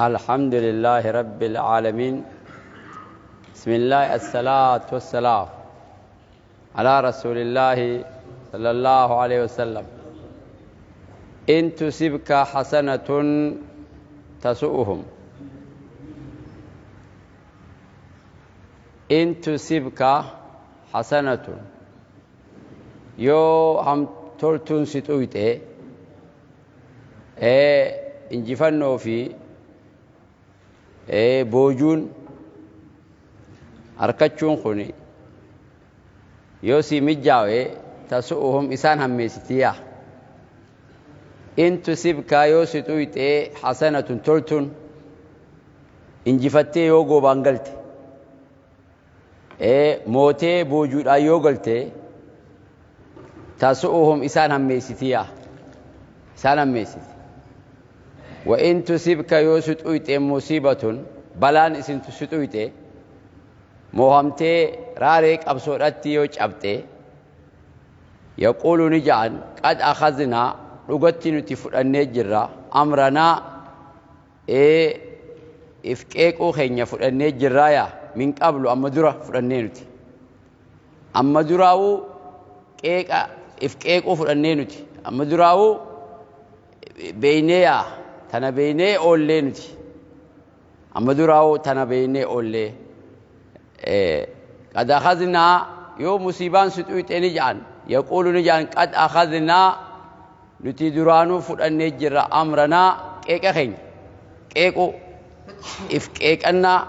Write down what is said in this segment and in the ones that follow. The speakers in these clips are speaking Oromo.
الحمد لله رب العالمين. بسم الله الصلاة والسلام على رسول الله صلى الله عليه وسلم. إن تصبك حسنة تسؤهم. إن تصبك حسنة yoo ham toltuun si xuyxe, injifannoo fi boojuun harkachuun kun yoo si mijjaawe, tasu'uhum isaan hammeessitiya. In tusibka yoo si xuyxe hasanatun toltuun, injifattee yoo goobaan galte, mootee boojuudhaan yoo galte, tasu'uhum isaan hammeessitiya, isaan hammeessiti. Wa in tusibka yoo si xuyxe musiibatun balaan isin si xuyxe, moohamtee raaree qabsoodhatti yoo cabxe, yaquulu ni ja'an qad akhadnaa dhugatti nuti fudhannee jirra amranaa if qeequu keenya fudhannee jirraa min qablu amma dura fudhannee nuti amma duraawuu qeeqa if qeequu fudhannee nuti amma duraawuu beeynee yaa tana beeynee oollee nuti amma duraawuu tana beeynee oollee. Qad akhadnaa yoo musiibaan si xuyxe ni ja'an yaquulu ni ja'an qad akhadnaa nuti duraanuu fudhannee jirra amranaa qeeqa keenya qeequu if qeeqannaa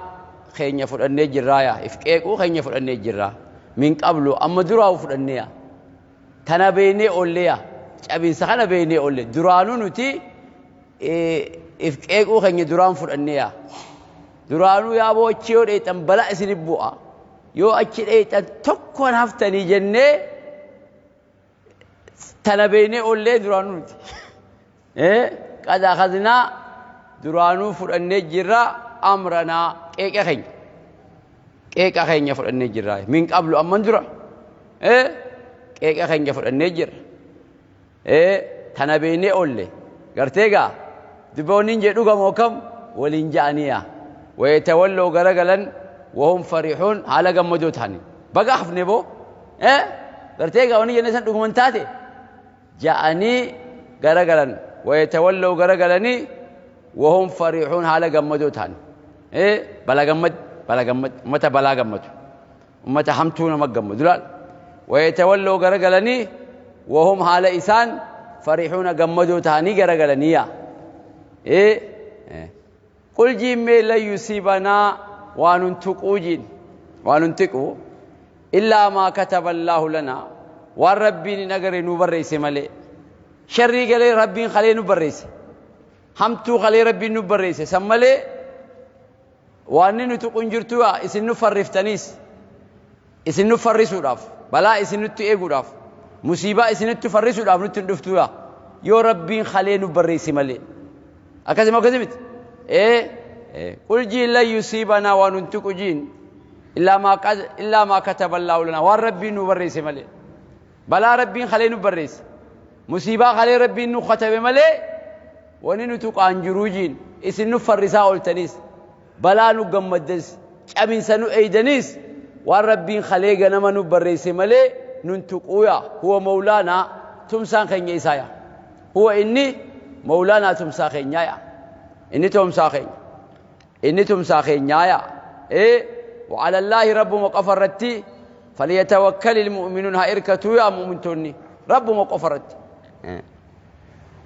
keenya fudhannee jirraa yaa if qeequu keenya fudhannee jirra min qablu amma duraawuu fudhannee yaa tana beeynee oollee yaa cabinsa kana beeynee oollee duraanuu nuti if qeequu keenya duraan fudhannee yaa duraanuu yaa boo achi yoo dheexan balaa isinif bu'a yoo achi dheexan tokkoon haftanii jennee tana beeynee oollee duraanuu nuti qad akhadnaa duraanuu fudhannee jirra amranaa qeeqa keenya qeeqa keenya fudhannee jirra min qablu amman dura qeeqa keenya fudhannee jirra tana beeynee oolle gartee gaa dubboonni jedhu gamoo kam waliin ja'aniya wayatawalloo garagalan wahum farihuun haala gammadoo ta'anii baga hafne boo gartee gaa wanni jenne san dhuguman taate ja'anii garagalan wayatawalloo garagalanii wahum farihuun haala gammadoo ta'anii bala gammad bala gammad ummata balaa gammadu ummata hamtuu nama gammadu laal wayatawalloo garagalanii wahum haala isaan farihuuna gammadoo ta'anii garagalaniya. قل جيمي لن يصيبنا واننتقوجين واننتقو إلا ما كتب الله لنا والربين نقر نبريس ملي شري قال ربين خلي نبريس همتو خلي ربين نبريس سملي وانن تقنجرتوا اسن نفرفتنيس اسن نفرسو راف بلا اسن نتقو راف مصيبة اسن نتفرسو راف نتندفتوا يو ربين خلي نبريس ملي أكذب أكذبت قل جي لا يصيبنا وننتق جين إلا ما كتب الله لنا والربي نبريس ملي بلا ربي خلي نبريس مصيبة خلي ربي نختب ملي وننتق أنجروجين إسن نفرسا أولتنيس بلا نقمدس أمين سنو أيدنيس والربي خلي جنما نبريس ملي ننتقويا هو مولانا تمسان خين إسايا هو إني مولانا تمسان خين يا إني تمساخين إني تمساخين يا وعلى الله رب مقفرتي فليتوكل المؤمنون هائركتوا يا مؤمنتوني رب مقفرتي.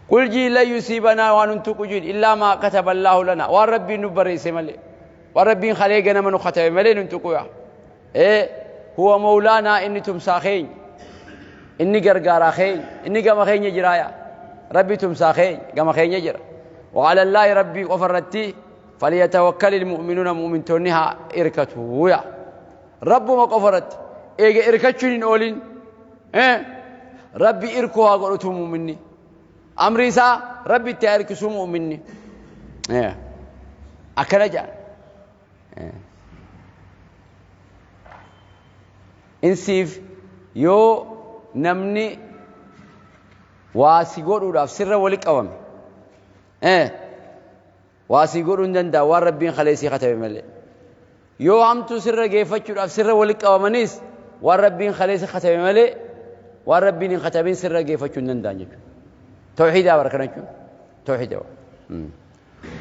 قل جي لا يصيبنا وننتق جيل إلا ما كتب الله لنا والرب نبريس ملي والرب خليقنا من ختم ملي ننتقوا هو مولانا إني تمساخين إني قرقاراخين إني قمخين يجرايا ربي تمساخين قمخين يجرا وعلى الله ربي غفرتي فليتوكل المؤمنون مؤمنتونها إركتوا يا رب ما غفرت إيجا إركتشون أولين ربي إركوها قلتوا مؤمني أمريسا ربي تأركسوا مؤمني أكرجا إنسيف يو نمني واسيقول وراف سر ولك أوامي Waa sii godhuu hin danda'a waan Rabbiin kaleessii katabe malee. Yoo hamtuu sirra geeffachuudhaaf sirra walitti qabamanis waan Rabbiin kaleessa katabe malee waan Rabbiin hin katabin sirra geeffachuu hin danda'an jechuudha. Tawxiidaa bara kana jechuudha. Tawxiida.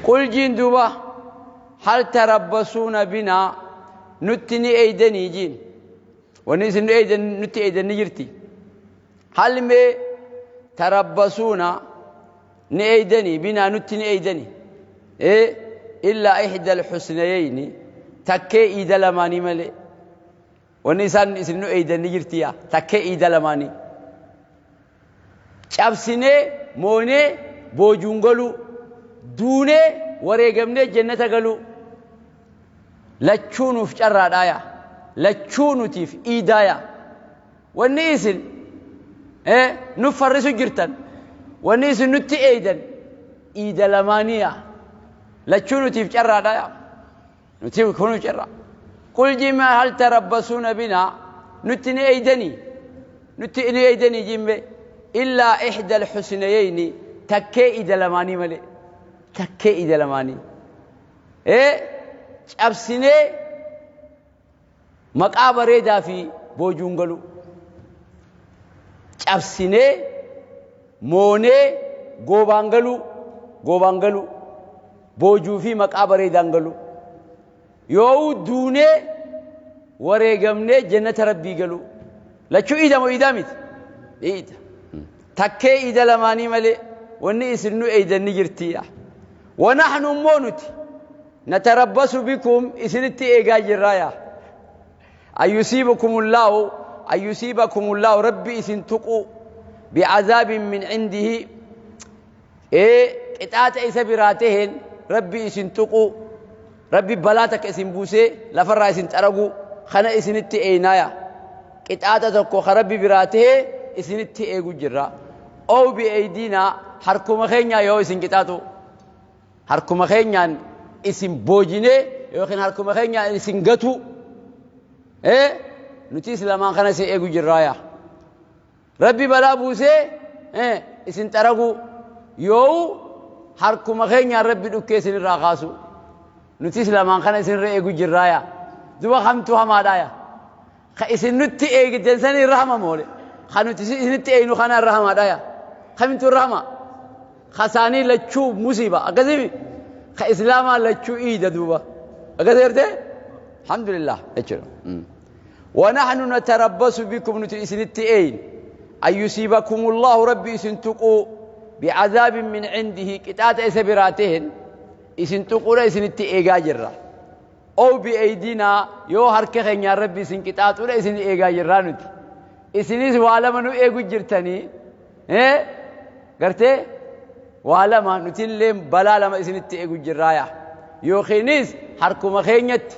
Qul jiin duuba hal tarabbasuuna binaa nutti ni eeydanii jiin. Wanni isin nu eeydan nutti eeydan ni jirti. Hal mee tarabbasuuna ni eeydanii binaa nutti ni eeydanii. Illaa ihda alxusnayayni takkee iida lamaanii malee. Wanni isaan isin nu eeydan ni jirti yaa takkee iida lamaanii. Cabsinee moonee boojuun galuu duunee wareegamnee jannata galuu lachuu nuuf carraadhaa yaa lachuu nutiif iidaa yaa. Wanni isin nu farrisu jirtan wanni isin nutti eeydan iida lamaanii yaa lachuu nutiif carraadhaa yaa nutiif kunuu carraa. Qul jima hal tarabbasuuna binaa nutti ni eeydanii nutti ni eeydanii jimbe illaa ihda alxusnayayni takkee iida lamaanii malee takkee iida lamaanii. Cabsinee maqaa bareedaa fi boojuun galuu cabsinee moonee goobaan galuu goobaan galuu boojuu fi maqaa bareedaan galuu yoo duunee wareegamnee jannata Rabbii galuu lachuu iida moo iidaa miti iida takkee iida lamaanii malee wanni isin nu eeydan ni jirtiidha. Wanaxnu immoo nuti natarabbasu bikum isinitti eegaa jirraa yaa ayyusiibakumullahu Rabbi isin tuqu bicazaabin min cindihi qixaaxa isa biraa taheen Rabbi isin tuqu Rabbi balaa takka isin buusee lafarraa isin xaragu kana isinitti eeynaaya qixaaxa tokko ka Rabbi biraa tahee isinitti eegu jirra. Ow bi'aydiinaa harkuma keenyaa yoo isin qixaaxu harkuma keenyaan isin boojinee yookiin harkuma keenyaan isin gatu nuti islamaan kana isin eegu jirraaya. Rabbi balaa buusee isin xaragu yoo harkuma keenyaan Rabbi dhukkee isin irraa kaasu nuti islamaan kana isinirra eegu jirraaya. Duba hamtuu hamaadhaaya. Ka isin nutti eegdan san irra hama moole. Ka nuti isinitti eegnu kana irra hamaadhaaya. Kamintu irra hama? Kasaanii lachuu musiiba akkasimi ka islaamaa lachuu iida duuba akkas gartee alhamdulillah jechuudha. ونحن نتربص بكم نتي إسنتي أين أن يصيبكم الله ربي إسنتقوا بعذاب من عنده كتات إسبراتهن إسنتقوا إسنتي إيغا جرا أو بأيدينا يو هركه يا ربي إسن كتات إسن إيغا جرا نتي إسنيس وعلما نو إيغو جرتني قرتي وعلما نتلم بلا لما إسنتي إيغو جرايا يوخينيس حركما خينيت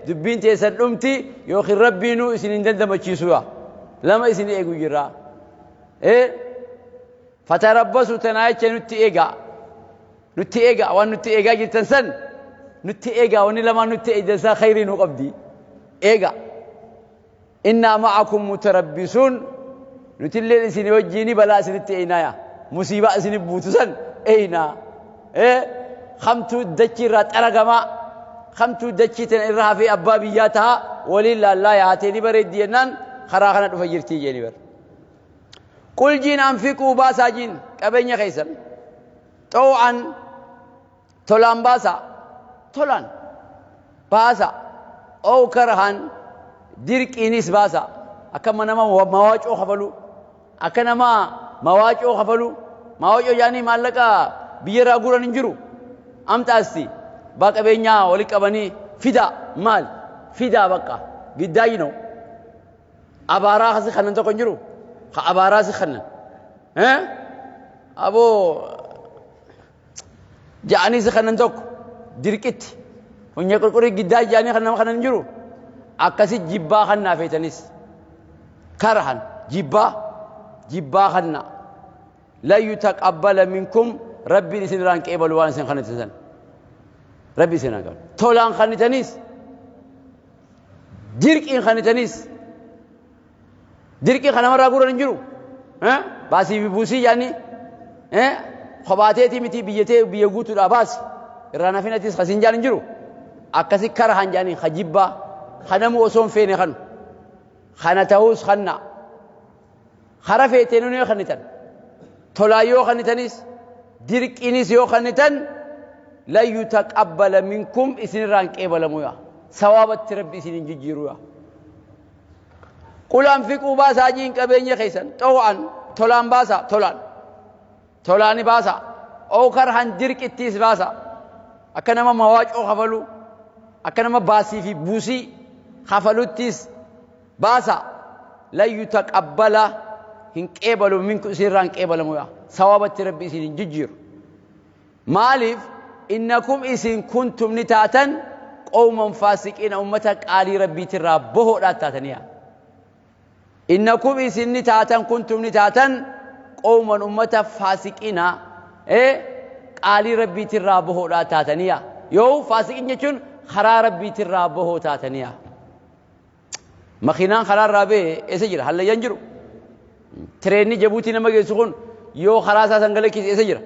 dubbiin teessan dhumti yookiin Rabbiinuu isin hin dandamachiisuya lama isin eegu jirra. Fatarabbasu tanaa jecha nutti eegaa nutti eegaa waan nutti eegaa jirtan san nutti eegaa wanni lamaan nutti eegdan san khayrii nu qabdi eegaa. Innaa ma'akum mutarabbisuun nutilleen isin wajjiini balaa isinitti eeynaaya musiibaa isin buutu san eeynaa. Kamtuu dachii irraa xaragamaa kamtuu dachii tana irra hafee abbaa biyyaa taha waliin laallaa yaatee ni bareeddi jennaan karaa kana dhufa jirtii jeeni bar. Qul jiin anfiquu baasaa jiin qabeenya keessan xoo'an tolaan baasaa tolaan baasaa ow karahan dirqiinis baasaa akka nama mawaacoo kafalu akka nama mawaacoo kafalu mawaacoo jaanii maallaqa biyyarraa guuran hin jiru amxaasti baa qabeenyaa walitti qabanii fidaa maal fidaa bakka giddaa yinoo abaaraa kasi kanan tokko hin jiru ka abaaraa si kanan aboo ja'anii si kanan tokko dirqitti funyee qurqurii giddaa ja'anii kan nama kanan hin jiru akkasi jibbaa kannaa feetanis karahan jibbaa jibbaa kanna lan yutaqabbala minkum Rabbiin isin irraan qeebalu waan isin kannitan san Rabbi isin irraan qeebalu tolaan kannitanis dirqiin kannitanis dirqii kan namarraa guuran hin jiru baasii fi buusii yaani kophaa teetii miti biyyatee biyya guutuudhaa baasi Irraa nafinatis kasiin jaan hin jiru. Akkasi karahan jaaniin kajibbaa kanamu osoo hin feene kanu. Kana ta'us kanna. Kara feeteen yoo kannitan. Tolaa yoo kannitanis dirqiinis yoo kannitan lan yutaqabbala minkum isinirraa hin qeebalamu yaa. Sawaabatti Rabbi isin hin jijjiiru yaa. Qul anfiquu baasaa jiin qabeenya keessan xaw'an tolaan baasaa tolaan. Tolaani baasaa. Oo karhan dirqittiis baasaa. Akka nama mawaacoo kafaluu akka nama baasii fi buusii kafaluttis baasaa. Lan yutaqabbala hin qeebalu minkum isinirraa hin qeebalamu yaa. Sawaabatti Rabbi isin hin jijjiiru. Maaliif innakum isin kuntum ni taatan qawman faasiqiina ummata qaalii Rabbiitirraa bohoodhaa taataniya. Innakum isin ni taatan kuntum ni taatan qawman ummata faasiqiina qaalii Rabbiitirraa bohoodhaa taataniya. Yoo faasiqiin jechuun karaa Rabbiitirraa bohoo taataniya. Makiinaan karaarraa ba'e eessa jira? Hallayyaan jiru. Tireenni Jabuutii nama geessu kun yoo karaa isaa san galakkise eessa jira?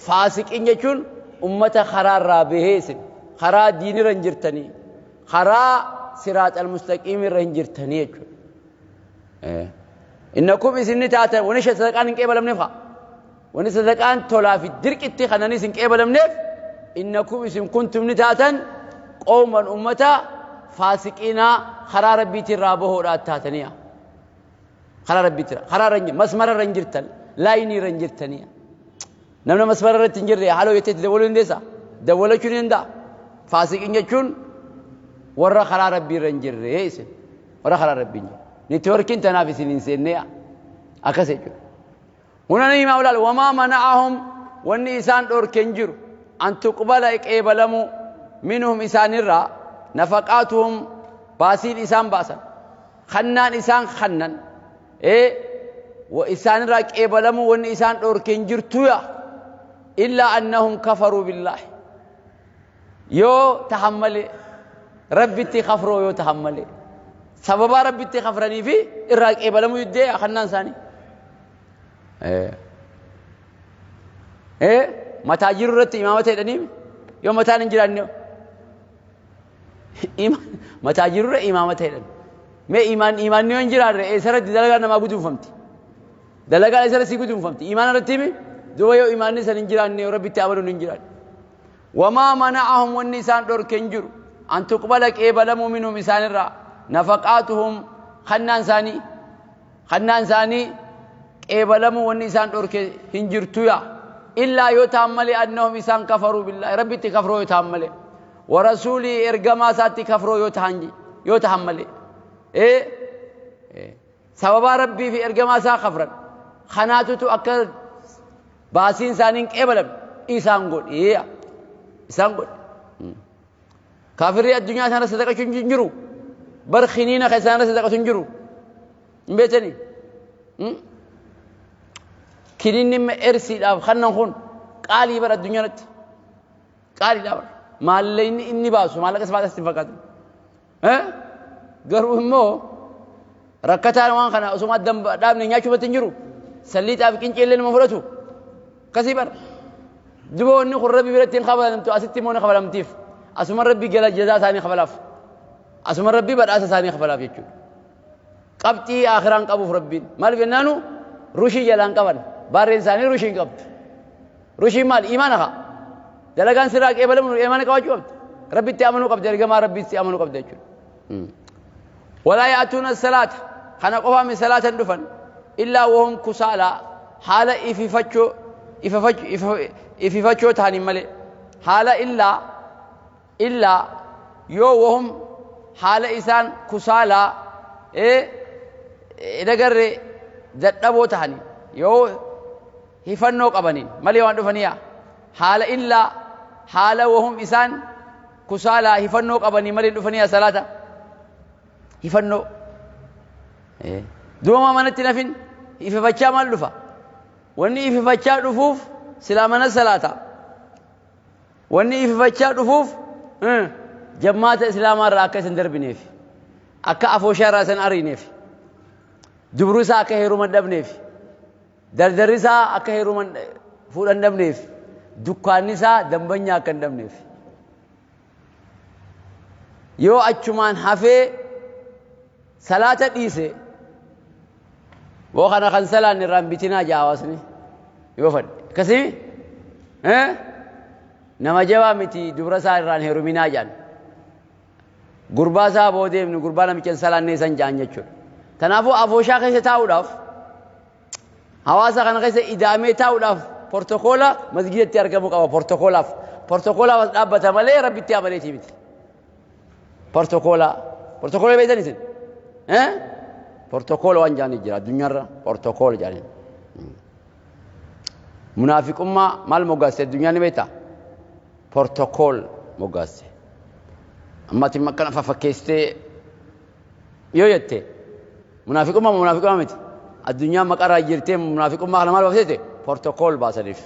Faasiqiin jechuun ummata karaarraa bahee isin karaa diinirra hin jirtanii karaa siraax almustaqiimirra hin jirtanii jechuudha. Innakum isin ni taatan wani sadaqaan hin qeebalamneef haa. Wani sadaqaan tolaa fi dirqitti kananis hin qeebalamneef innakum isin kuntum ni taatan qawman ummata faasiqiinaa karaa Rabbiitirraa bahoodhaa taataniya. Karaa Rabbiitirraa karaa irra hin masmara irra hin jirtan laayinii irra hin jirtaniya. Namni masmara irratti hin jirre haaloo jettee itti dabaluu dandeessaa? Dabalachuu ni danda'a. Faasiqiin jechuun warra karaa Rabbii irra hin jirre isin. Warra karaa Rabbii hin jirre. Neetwoorkiin tanaaf isin hin seenne akkas jechuudha. Huna ni himaa olaal wamaa mana'ahum wanni isaan dhorke hin jiru. An tuqbala qeebalamuu minhum isaanirraa nafaqaatuhum baasiin isaan baasan. Kannaan isaan kannan. Isaanirraa qeebalamuu wanni isaan dhorke hin jirtuya. Illaa annahum kafaruu billaahi. Yoo tahan malee Rabbitti kafroo yoo tahan malee. Sababaa Rabbitti kafranii fi irraa qeebalamuu diddee kannaan isaanii. Mataa jiru irratti imaamata jedhanii yoo mataan hin jiraanne mataa jiru irra imaamata jedhan. Mee imaanni yoo hin jiraanne eessarratti dalagaa namaa guduunfamti? Dalagaa eessarratti si guduunfamti? Imaana irratti himi? Duuba yoo imaanni san hin jiraanne yoo Rabbitti amanuun hin jiraanne. Wamaa mana'ahum wanni isaan dhorke hin jiru. An tuqbala qeebalamuu minhum isaanirraa nafaqaatuhum kannaan isaanii qeebalamuu wanni isaan dhorke hin jirtuya. Illaa yoo ta'an malee annahum isaan kafaruu billaahi Rabbitti kafroo yoo ta'an malee. Warasuulii ergamaa isaatti kafroo yoo ta'an malee. Sababaa Rabbii fi ergamaa isaa kafran. Kanaatutu akka baasiin isaanii hin qeebalamne isaan godhe. Isaan godhe. Kaafirri addunyaa isaanirra sadaqachuu hin jiru. Bar khiniina kan isaanirra sadaqatu hin jiru. Hin beektanii? Kiniinni ersiidhaaf kannan kun qaalii bar addunyaa irratti. Qaaliidha bar. Maallaqni inni baasu maallaqa isa baasas hin fakkaatu. Garuu immoo rakkataan waan kana osuma adda dhaabne nyaachuu irratti hin jiru. Salliixaa fi qinceellee nama fudhatu. Akkasii bar. Duba wanni kun Rabbi biratti hin kafalamtu asitti immoo ni kafalamtiif. Asuma Rabbi gala jazaa isaanii kafalaaf. Asuma Rabbi badhaasa isaanii kafalaaf jechuudha. Qabxii akiraan qabuuf Rabbiin. Maaliif jennaanu rushii jalaan qaban. Baarreen isaanii rushii hin qabdu. Rushiin maali? Imaana kaa. Dalagaan sirraa qeebalamu imaana qabaachuu qabdi. Rabbitti amanuu qabdi ergamaa Rabbitti amanuu qabdi jechuudha. Walaa yaatuuna salaata. Kana qofaa min salaata hin dhufan. Illaa wahum kusaalaa haala ififachoo ta'aniin malee. Haala illaa yoo wahum haala isaan kusaalaa dagarre dadhaboo ta'anii yoo hifannoo qabaniin malee waan dhufaniyaa. Haala illaa haala wahum isaan kusaalaa hifannoo qabanii malee dhufaniyaa salaata. Hifannoo. Duuba manatti nafin ififachaa maal dhufa? Wanni ififachaa dhufuuf silaa mana salaata. Wanni ififachaa dhufuuf jammaata islaamaa irraa akka isin darbineef akka afooshaa irraa isin ariineef dubru isaa akka heeruma dhabneef dardarri isaa akka heeruma fuudhan dhabneef Dukkaanni isaa dambanyaa akka hin dhabneef. Yoo achumaan hafee salaata dhiise boo kana kan salaan irraan bitinaa jaa hawaasni yoo fadhe akkasii nama jabaa miti dubra isaa irraan heeruminaa jaan gurbaa isaa boo deemnu gurbaa namicha hin salaannee san jaan jechuudha. Kanaafuu afooshaa keessa taa'uudhaaf hawaasa kana keessa idaamee taa'uudhaaf portokoola masgidatti argamuu qaba portokoolaaf. Portokoolaaf as dhaabbata malee rabbitti amaneetii miti. Portokoola portokoola beektan isin? Portokoola waan jaanii jira addunyaarra portokoola jaanii. Munaafiqummaa maal moggaaste addunyaan ni beektaa? Portokool moggaaste. Amma ati akkana fafakkeessitee yoo jette munaafiqummaa munaafiqummaa miti. Addunyaan maqarraa jirtee munaafiqummaa kana maal baafteete? Portokool baasaniif.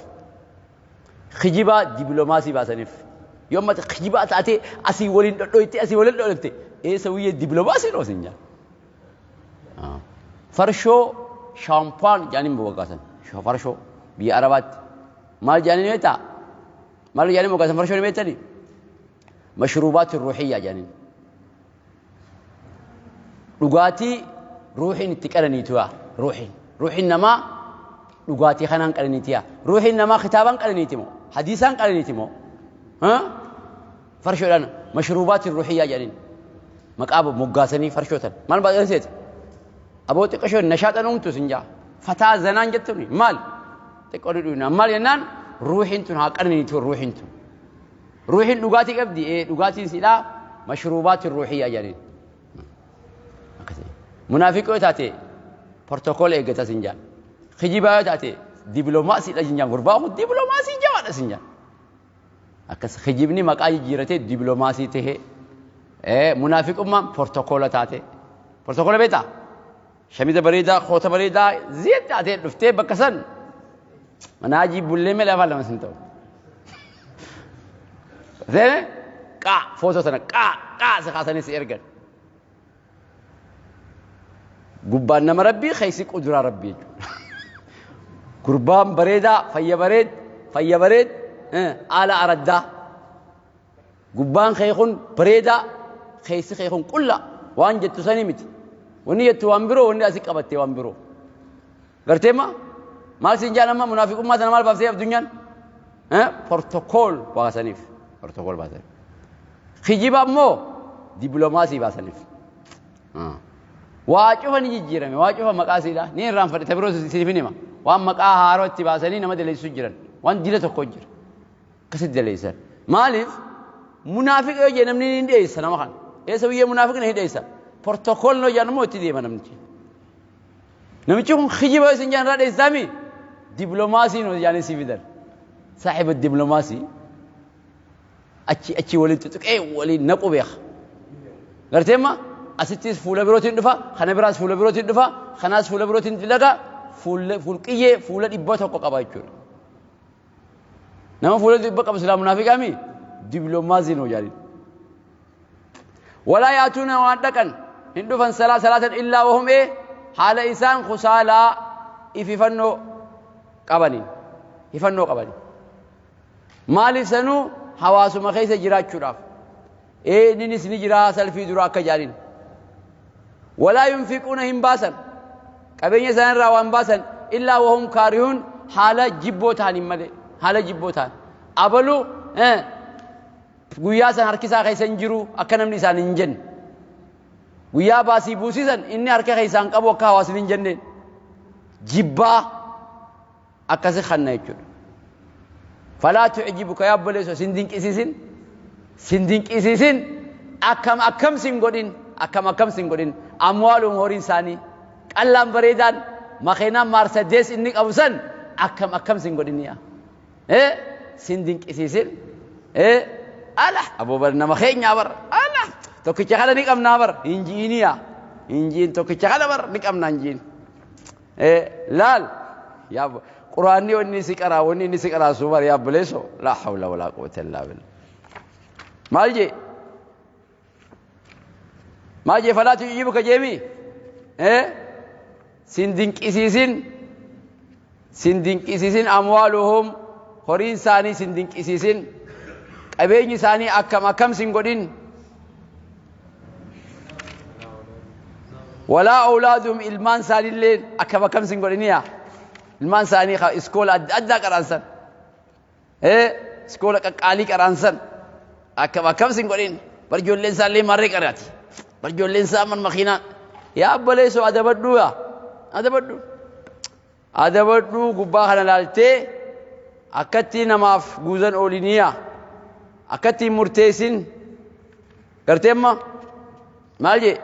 Kijibaa dibiloomaasii baasaniif. Yoo amma kijibaa taatee asii waliin dhodhoyte asii waliin dhodhoyte eessa wiyyee dibiloomaasii dhoo sin jaa. Farshoo shaampaan jaaniin moggaasan. Farshoo biyya Arabaatti. Maal jaaniin beektaa? Maal jaaniin moggaasan farshoo ni beektanii? Mashruubaat ruuxiyyaa jaaniin. Dhugaatii ruuxiin itti qananiitu yaa ruuxiin. Ruuxiin namaa dhugaatii kanaan qananiiti yaa. Ruuxiin namaa kitaabaan qananiiti moo? Hadiisaan qananiiti moo? Farshoodhaan mashruubaat ruuxiyyaa jaaniin. Maqaa moggaasanii farshootan. Maal baay'een seeti? Aboo xiqqashoo nashaaxan uumtu sin jaa. Fataa zanaan jettuuni maal? Xiqqoo dhudhuuna maal jennaan ruuxiin tun haa qananiitu ruuxiin tun. Ruuxiin dhugaatii qabdi dhugaatiin sidhaa mashruubaat ruuxiyyaa jaaniin. Munaafiqoo yoo taate portokool eeggata sin jaan. Kijibaa yoo taate dibiloomaasiidha sin jaan. Gurbaa kun dibiloomaasii jabaadha sin jaan. Akkas kijibni maqaa jijjiiratee dibiloomaasii tahee munaafiqummaan portokoola taate. Portokoola beektaa? Shamiza bareedaa, koota bareedaa, ziyad taatee dhuftee bakka san manaajii bullee malee afaan lama sin ta'u. Seene qaa footoo sana qaa qaa si kaasanii si ergan. Gubbaan nama rabbii keessi quduraa rabbii jechuudha. Gurbaan bareedaa fayya bareed fayya bareed haala araddaa. Gubbaan kee kun bareedaa keessi kee kun qulla waan jettu sanii miti. Wanni jettu waan biroo wanni asii qabattee waan biroo. Gartee ma maal siin jaan amma munaafiqummaa sana maal baaftee addunyaan? Portokool baasaniif. Portokool baasaniif. Kijiba immoo dibiloomaasii baasaniif. Waa cufa ni jijjiirame waa cufa maqaa siidha ni irraanfadhe ta biroo siif hin hima. Waan maqaa haaroo itti baasanii nama daleessu jiran waan dila tokko jira. Akkasitti daleessan. Maaliif munaafiqa yoo jee namni ni dheessa nama kana. Eessa biyyee munaafiqni ni dheessa. Portokool noo jaan immoo itti deema namichi. Namichi kun kijiba isin jaan irraa dheessaami dibiloomaasii noo jaanii si fidan. Saaxiba dibiloomaasii achi achi waliin tutuqee waliin naqu beeka. Garteemma asittis fuula birootiin dhufa kana biraas fuula birootiin dhufa kanaas fuula birootiin dalaga fuulqiyyee fuula 100 qaba jechuudha. Nama fuula 100 qabu silaa munaafiqaami dibiloomaasii noo jaaniin. Walaa yaatuuna waan dhaqan hin dhufan salaa salaatan illaa wahum haala isaan kusaalaa ififannoo qabaniin ifannoo qabaniin. Maaliif sanuu hawaasuma keessa jiraachuudhaaf. Innis ni jira salfii dura akka jaaniin. Walaa yunfiquuna hin baasan qabeenya isaanirraa waan baasan illaa wahum kaarihuun haala jibboo ta'aniin malee haala jibboo ta'an. Abaluu guyyaa san harkisaa keessa hin jiru akka namni isaan hin jenne. Guyyaa baasii buusisan inni harka keessaan qabu akka hawaasni hin jenneen. Jibbaa akkasi kanna jechuudha. Falaa tu'jibuka yaa obboleessoo sin dinqisiisin sin dinqisiisin akkam akkam sin godhin akkam akkam sin godhin amwaaluun horiin isaanii qallaan bareedaan makeenaan maarsadees inni qabu san akkam akkam sin godhin yaa. Sin dinqisiisin ala aboo bar nama keenyaa bar ala tokkicha kana ni qabnaa bar hin jiini yaa hin jiin tokkicha kana bar ni qabnaa hin jiin. Laal yaa quraanni wanni si qaraa wanni inni si qaraa suu bar yaa obboleessoo laa hawla walaa quwwata illaa billah. Maal jee? Maal jee falaa tujibuka jeemi? Sin dinqisiisin sin dinqisiisin amwaaluhum Horiin isaanii sin dinqisiisin. Qabeenyi isaanii akkam akkam sin godhin. Walaa awlaaduhum ilmaan isaaniillee akkam akkam sin godhiniya. Ilmaan isaanii iskoola adda addaa qaraansan. Iskoola qaqqaalii qaraansan. Akkam akkam sin godhin. Bar ijoolleen isaallee marree qaraati. Bar ijoolleen isaa man makiinaa. Yaa obboleessoo adabadhuu yaa. Adabadhu. Adabadhuu gubbaa kana laaltee akkatti namaaf guuzan ooliniya. Akkatti hin murteessin. Gartee amma maal jee?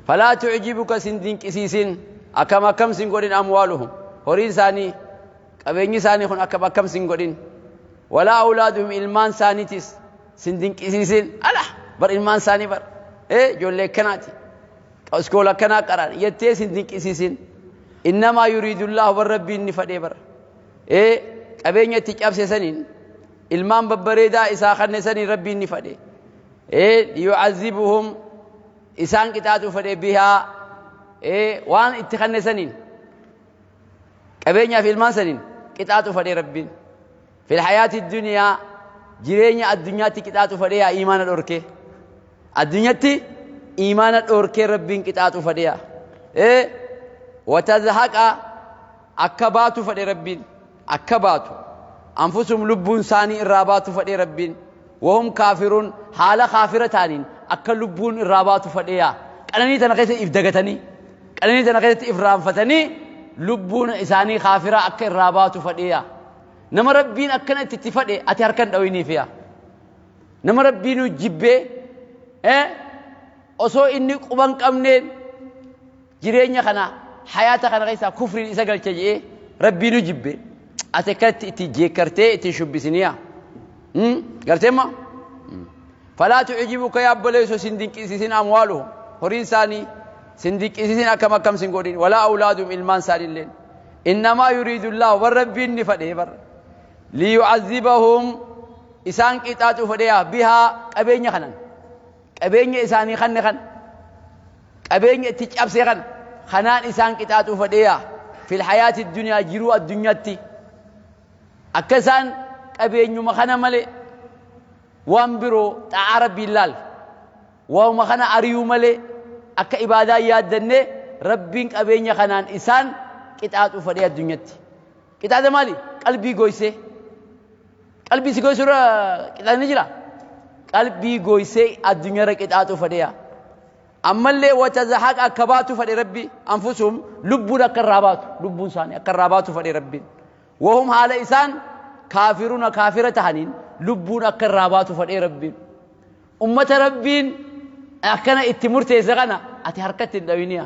Falaa tu'jibuka sin dinqisiisin akkam akkam sin godhin amwaaluhum horiin isaanii qabeenyi isaanii kun akkam akkam sin godhin walaa awlaaduhum ilmaan isaaniitis sin dinqisiisin ala bar ilmaan isaanii bar ijoollee akkanaati iskoola akkanaa qaraan jettee sin dinqisiisin innamaa yuriidullaahu bar rabbiin ni fadhee bar qabeenya itti cabse saniin ilmaan babbareedaa isaa kanne saniin rabbiin ni fadhe liyu'azzibuhum isaan qixaaxuu fedhe bihaa waan itti kanne saniin qabeenyaaf ilmaan saniin qixaaxuu fedhe rabbiin fil hayaati duniyaa jireenya addunyaatti qixaaxuu fedhe yaa iimaana dhorkee addunyatti iimaana dhorkee rabbiin qixaaxuu fedhe yaa watazhaqa akka baatu fedhe rabbiin akka baatu anfusum lubbuun isaanii irraa baatu fedhe rabbiin wahum kaafiruun haala kaafira ta'aniin akka lubbuun irraa baatu fedhe yaa qananii tana keessatti if dagatanii qananii tana keessatti if raanfatanii lubbuun isaanii kaafiraa akka irraa baatu fedhe yaa nama rabbiin akkana itti fedhe ati harkan dhawiniif yaa nama rabbiinuu jibbee osoo inni quban qabneen jireenya kana hayaata kana keessaa kufriin isa galche jedhee rabbiinuu jibbe ati akkatti itti jeekkartee itti shubbisiniyaa garteemma falaa tu'jibuka yaa obboleessoo sin dinqisiisin amwaaluhum horiin isaanii sin dinqisiisin akkam akkam sin godhin walaa awlaaduhum ilmaan isaaniilleen innamaa yuriidullaahu bar rabbiin ni fedhee bar liyu'azzibahum isaan qixaaxuu fedhee bihaa qabeenya kanan qabeenya isaanii kanne kan qabeenya itti cabse kan kanaan isaan qixaaxuu fedhee fil hayaati duniyaa jiruu addunyaatti akka isaan qabeenyuma kana malee waan biroo xa'aa rabbiin laal waanuma kana ari'uu malee akka ibaadaa yaaddanne rabbiin qabeenya kanaan isaan qixaaxuu fedhee addunyatti. Qixaaxa maali? Qalbii goysee. Qalbii si goysuu irra qixaaxni jira? Qalbii goysee addunyaarra qixaaxuu fedhee. Ammallee watazahaqa akka baatu fedhe rabbi anfusuhum lubbuun akka irraa baatu lubbuun isaanii akka irraa baatu fedhe rabbiin. Wahum haala isaan kaafiruuna kaafira tahaniin lubbuun akka irraa baatu fedhee rabbiin. Ummata rabbiin akkana itti murteesse kana ati harkatti hin dhawiniya.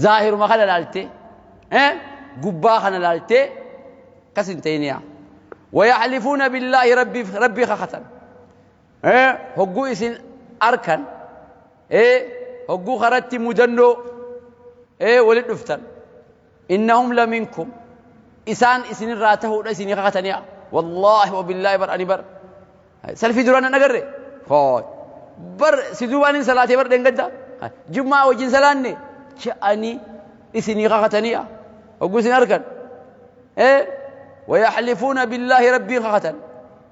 Zaahiruma kana laaltee gubbaa kana laaltee akkas hin ta'iniya. Wayaxlifuuna billaahi rabbii kakatan. Hogguu isin arkan hogguu karatti mudannoo walit dhuftan. Innahum laminkum isaan isinirraa tahuudha isinii kakataniya. Wallaahi wabillaahi bar ani bar salfii duraan hin agarre. Bar si duubaan hin salaatee bar dheengadda. Jummaa wajjin salaanne je'anii isinii kakataniya. Hogguu isin arkan. Wayaxlifuuna billaahi rabbiin kakatan.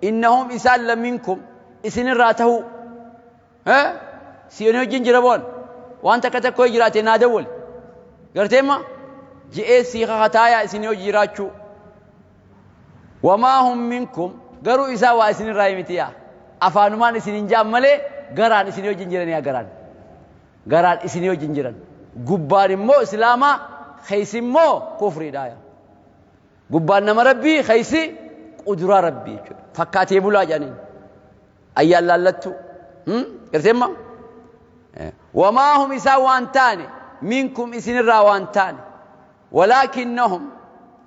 Innahum isaan laminkum isinirraa tahuu. Siyoonii wajjin jira boon. Waan takka tokko jiraate naa dawwal. Garteemma je'ee sii kakataayaa isinii hojii jiraachuu. Wamaa hum minkum garuu isaa waa isinirraa mitiya. Afaanumaan isin hin jaan malee garaan isinii wajjin jiraniya garaan. Garaan isinii wajjin jiran. Gubbaan immoo islaamaa keeysi immoo kufriidha. Gubbaan nama rabbii keeysi quduraa rabbii jechuudha. Fakkaatee bulaa jedhaniin. Ayyaan laallattu. Garteemma? Wamaa hum isaan waan taane minkum isinirraa waan taane. Walaakinnahum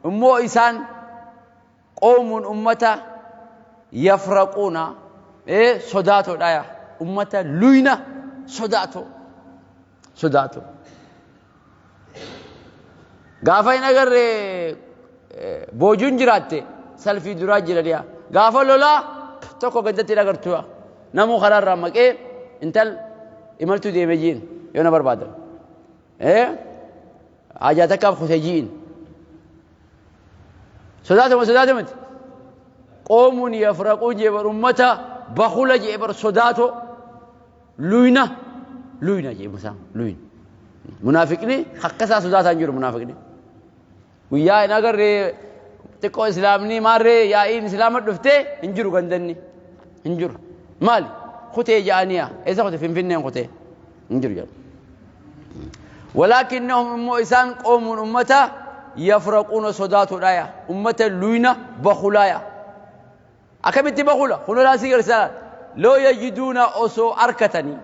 immoo isaan qoomuun ummata yafraquuna sodaatoodha yaa ummata luyna sodaatoo sodaatoo. Gaafa hin agarre boojuun jiraatte salfii duraa jiraniya. Gaafa lolaa tokko gaddatti hin agartu yaa. Namuu karaarraa maqee intal imaltuu deeme jiin yoo na barbaadan. Haajaa takkaaf kute ji'in. Sodaatuma sodaatumati. Qoomuun yafraquun jee bar ummata bakula jee bar sodaato luyna luyna jee musaan luyna. Munaafiqni akkasaa sodaataan jiru munaafiqni. Guyyaa hin agarree xiqqoo islaamni maarree yaa'iin islaama dhuftee hin jiru gandanni hin jiru. Maali? Kutee ja'aniya. Eessa kute? Finfinneen kutee. Hin jiru jedhu. Walaakinnahum immoo isaan qoomuun ummata yafraquuna sodaatudha ya. Ummata luyna bakulaa ya. Akkamitti bakula? Kunolaa si garsiisaa. Loo yajiduuna osoo arkatanii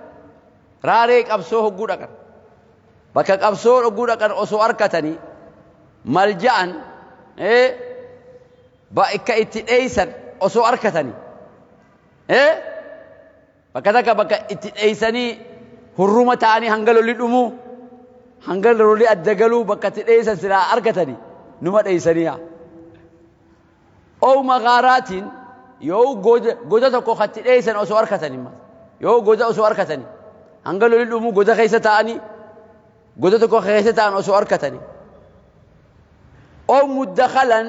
raaree qabsoo hogguu dhaqan. Bakka qabsoo hogguu dhaqan osoo arkatanii malja'an bakka itti dheeysan osoo arkatanii bakka takka bakka itti dheeysanii hurruma ta'anii hanga lolli dhumuu hanga lolli adda galuu bakka itti dheeysan silaa arkatanii numa dheeysanii yaa. Oo maqaaraatiin yoo goda tokko katti dheeysan osoo arkatanii yoo goda osoo arkatanii hanga lolli dhumuu goda keessa ta'anii goda tokko keessa ta'an osoo arkatanii. Oo muddakalan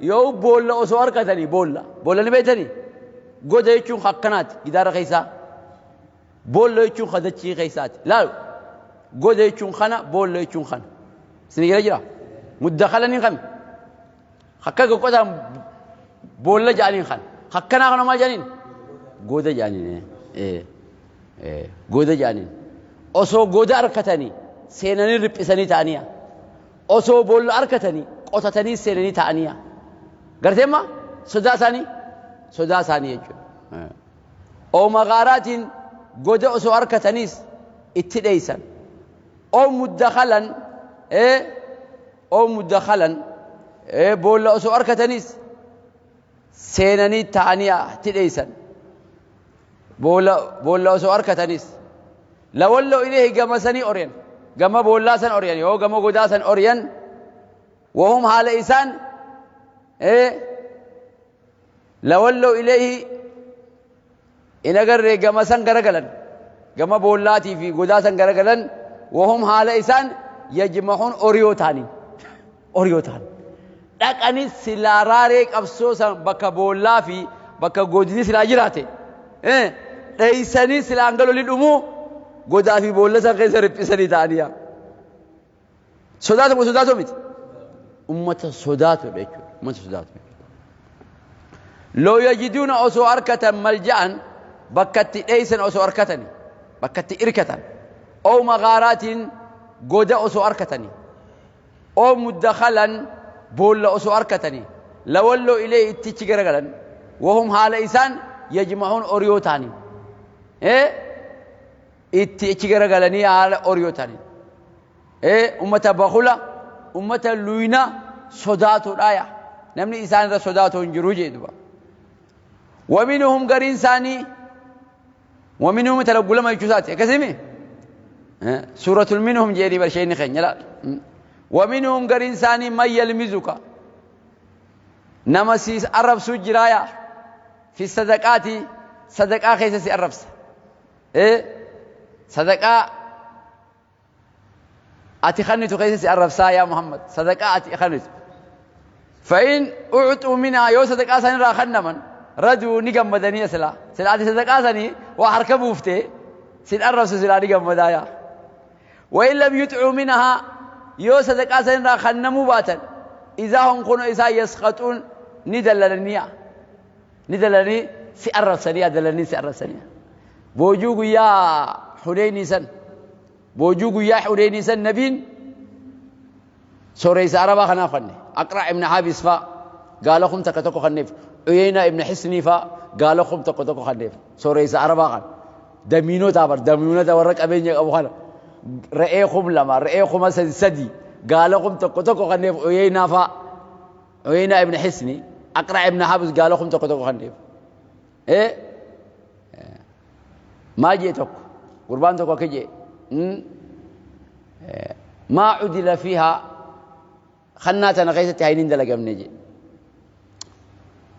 yoo boolla osoo arkatanii boolla boolla ni beektanii goda jechuun akkanaati gidaara keessaa boolla jechuun kadachii keessaati laalu goda jechuun kana boolla jechuun kana isin jira jira muddakalan hin qabne akka qotaan boolla jedhaniin kana akkanaa kana maal jedhaniin goda jedhaniin goda jedhaniin osoo goda arkatanii seenanii riphisanii ta'anii osoo boolla arkatanii qotatanii seenanii ta'anii garteemma sodaa isaanii jechuudha. Oo maqaaraatiin goda osoo arkataniis itti dheeysan. Oo muddakalan oo muddakalan boolla osoo arkataniis seenanii ta'anii itti dheeysan. Boolla osoo arkataniis lawalloo ileehi gama sanii oriyan gama boollaa san oriyan yoo gama godaa san oriyan wahum haala isaan lawalloo ileehi in agarree gama san garagalan gama boollaatii fi godaa san garagalan wahum haala isaan yajmaxuun oriyoo ta'aniin oriyoo ta'an dhaqanii silaa raaree qabsoo san bakka boollaa fi bakka godini silaa jiraate dheeysanii silaa hanga lolli dhumuu godaa fi boolla san keessa riphisanii ta'anii sodaatu sodaatu miti ummata sodaatudha jechuudha ummata sodaatu. Loo yajiduuna osoo arkatan malja'an bakka itti dheeysan osoo arkatanii bakka itti irkatan oo maqaaraatiin goda osoo arkatanii oo muddakalan boolla osoo arkatanii lawalloo ilee ittichi garagalan wahum haala isaan yajmaxuun oriyoo ta'anii itti ichi garagalanii haala oriyoo ta'anii ummata bakula ummata luyna sodaatudha yaa namni isaan irra sodaatu hin jiru jee duba. ومنهم قرين ثاني ومنهم تلقوا لما يجوزات كسمي سورة منهم جيري برشين خين لا ومنهم قرين ثاني ما يلمزك نمسيس عرب سجرايا في الصدقات صدقاء خيسة عرب صدقاء أتخنت خيسة عرب يا محمد صدقاء أتخنت فإن أعطوا منها يو صدقاء سنرى خنما ردوا نقم مدنية سلا سلا صدقاء سني وحركة بوفتي سن عرب سلا نقم مدايا وإن لم يطعوا منها يو صدقاء سنرى خنموا باتا إذا هم كانوا إذا يسخطون ندللنيا ندللني سعر سنيا دللني سعر سنيا بوجوه يا حنيني سن بوجوه يا حنيني سن نبين سوريس عربا خنافني أقرع ابن حابس فا قال لكم تكتكو خنيف عيينة ابن حسني فا قال لكم تكتكو خنيف سوريس عربا خن دمينو تابر دمينو تورك أبين أبو خنا رأيكم لما رأيكم سدي قال لكم تكتكو خنيف عيينة فا عيينة ابن حسني أقرع ابن حابس قال لكم تكتكو خنيف إيه ما جيتك قربان تكو كجي ما عدل فيها خناتنا غيثتي هينين دلقمني جي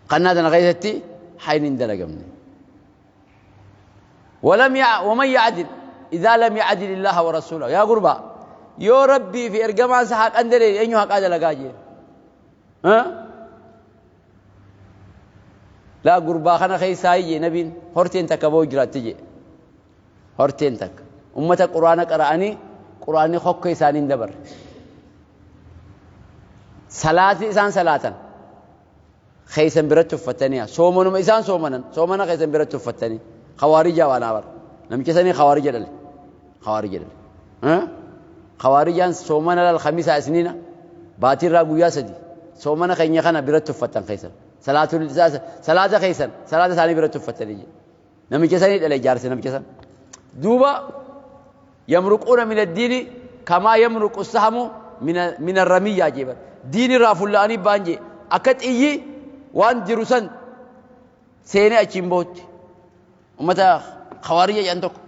خناتنا غيثتي هينين دلقمني ولم ومن يعدل إذا لم يعدل الله ورسوله يا قربا Yoo Rabbii fi ergamaan isaa haqan dalee eenyu haqaa dalagaa jee? Laa gurbaa kana keessaa jee nabiin horteen takka boo jiraatti jee. Horteen takka. Ummata Quraana qara'anii Quraanni hokka isaanii hin dabarre. Salaati isaan salaatan keessan biratti uffatanii soomanuma isaan soomanan soomana keessan biratti uffatanii khawaarijaa waan abar. Namicha sanii khawaarija dhale. Khawaarija dhale. Khawaarijaan soomana lal khamisaa isniina baatirraa guyyaa sadi soomana keenya kana biratti uffatan keessan. Salaata keessan salaata isaanii biratti uffatanii. Namicha sanii dhale jaarse namicha san. Duuba yamruquuna min addiini kamaa yamruqu sahamu min arramiyyaa jee bar. Diin irraa fulla'anii ba'an jee. Akka xiyyi waan jiru san seenee achiin bahutti. Ummata khawaarija jedhan tokko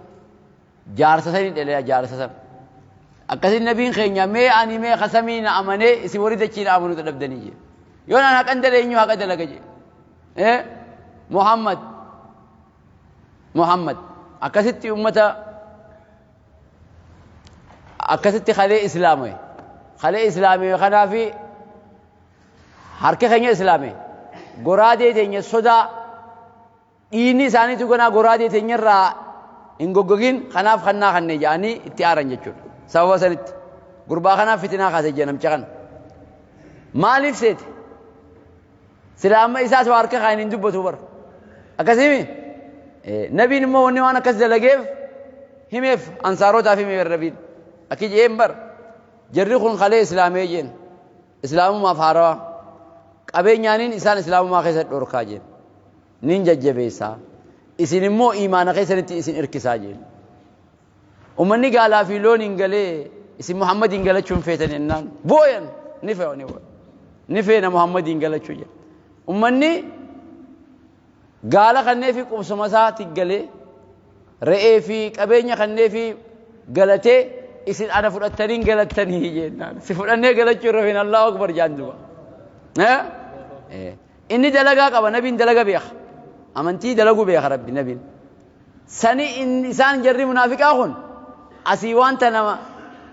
jaarsa sanii dhale jaarsa san. Akkasiin nabiin keenya mee ani mee kasamii na amanee isin warri dachii na amanuu dadhabdanii jee. Yoo naan haqan dale eenyu haqa dalaga jee. Muhammad Muhammad akkasitti ummata akkasitti kalee islaame kalee islaame kanaafi harka keenya islaame goraadee teenya sodaa dhiinni isaaniitu ganaa goraadee teenya irraa hin goggogin kanaaf kannaa kannee jedhanii itti aaran jechuudha. Sababa sanitti gurbaa kanaaf fitinaa kaase jee namicha kana. Maaliif seete? Sila amma isaas waa harka kaan hin dubbatu bara. Akkasimi nabiin immoo wanni waan akkas dalageef himeef ansaarotaaf himeef nabiin. Akki jeen bar jarri kun kalee islaamee jeen islaamumaaf haarawaa qabeenyaaniin isaan islaamumaa keessa dhorkaa jeen nin jajjabeessaa isin immoo imaana keessanitti isin irkisaa jeen. Ummanni gaalaa fi loon hin galee isin Muhammadiin galachuun feetan jennaan booyan ni fe'u ni booyan ni feena Muhammadiin galachuu jedha. Ummanni gaala kannee fi qubsuma isaatti galee re'ee fi qabeenya kannee fi galatee isin ana fudhattanii galattanii jennaan si fudhannee galachuu irra hin Allahu akbar jaan duba. Inni dalagaa qaba nabiin dalaga beeka amantii dalaguu beeka rabbi nabiin. Sani isaan jarri munaafiqaa kun asii wanta nama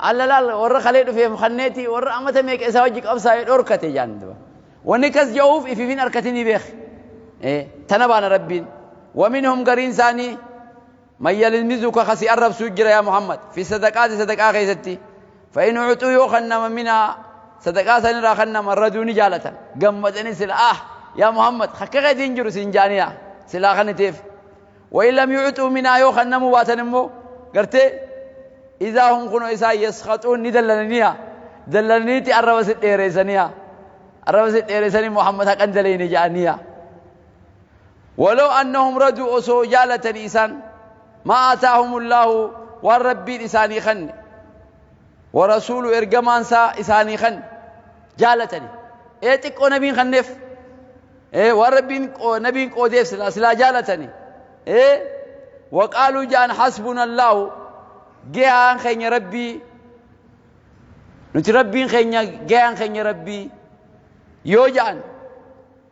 alla laal warra kalee dhufeef kanneeti warra amata meeqa isaa wajji qabsaa'ee dhorkate jaan duba. Wanni kas ja'uuf ifiifin harkatinii beek. Tana baana rabbiin. ومنهم قرين ثاني من يلمزك خسي الرب سجر يا محمد في صدقات صدقاء خيستي فإن عطوا يوخنم منها صدقاء سنرا خنم الردوني جالة قمتني سلا يا محمد خكا دينجر سنجانيا سلا خنتيف وإن لم يعطوا منها يوخنم واتنمو قرتي إذا هم كنوا إسا يسخطون ندلنيا دلنيتي الرب ستيريسانيا الرب ستيريساني محمد حقا دليني جانيا ولو أنهم ردوا أسو جالة إسان ما آتاهم الله والربي إساني خن ورسول إرجمان سا إساني خن جالتني إيه تكو نبي خنف إيه والربي نبي قوديف سلا سلا جالتني إيه وقالوا جان حسبنا الله جان خين ربي نتربي خين جان خين ربي يوجان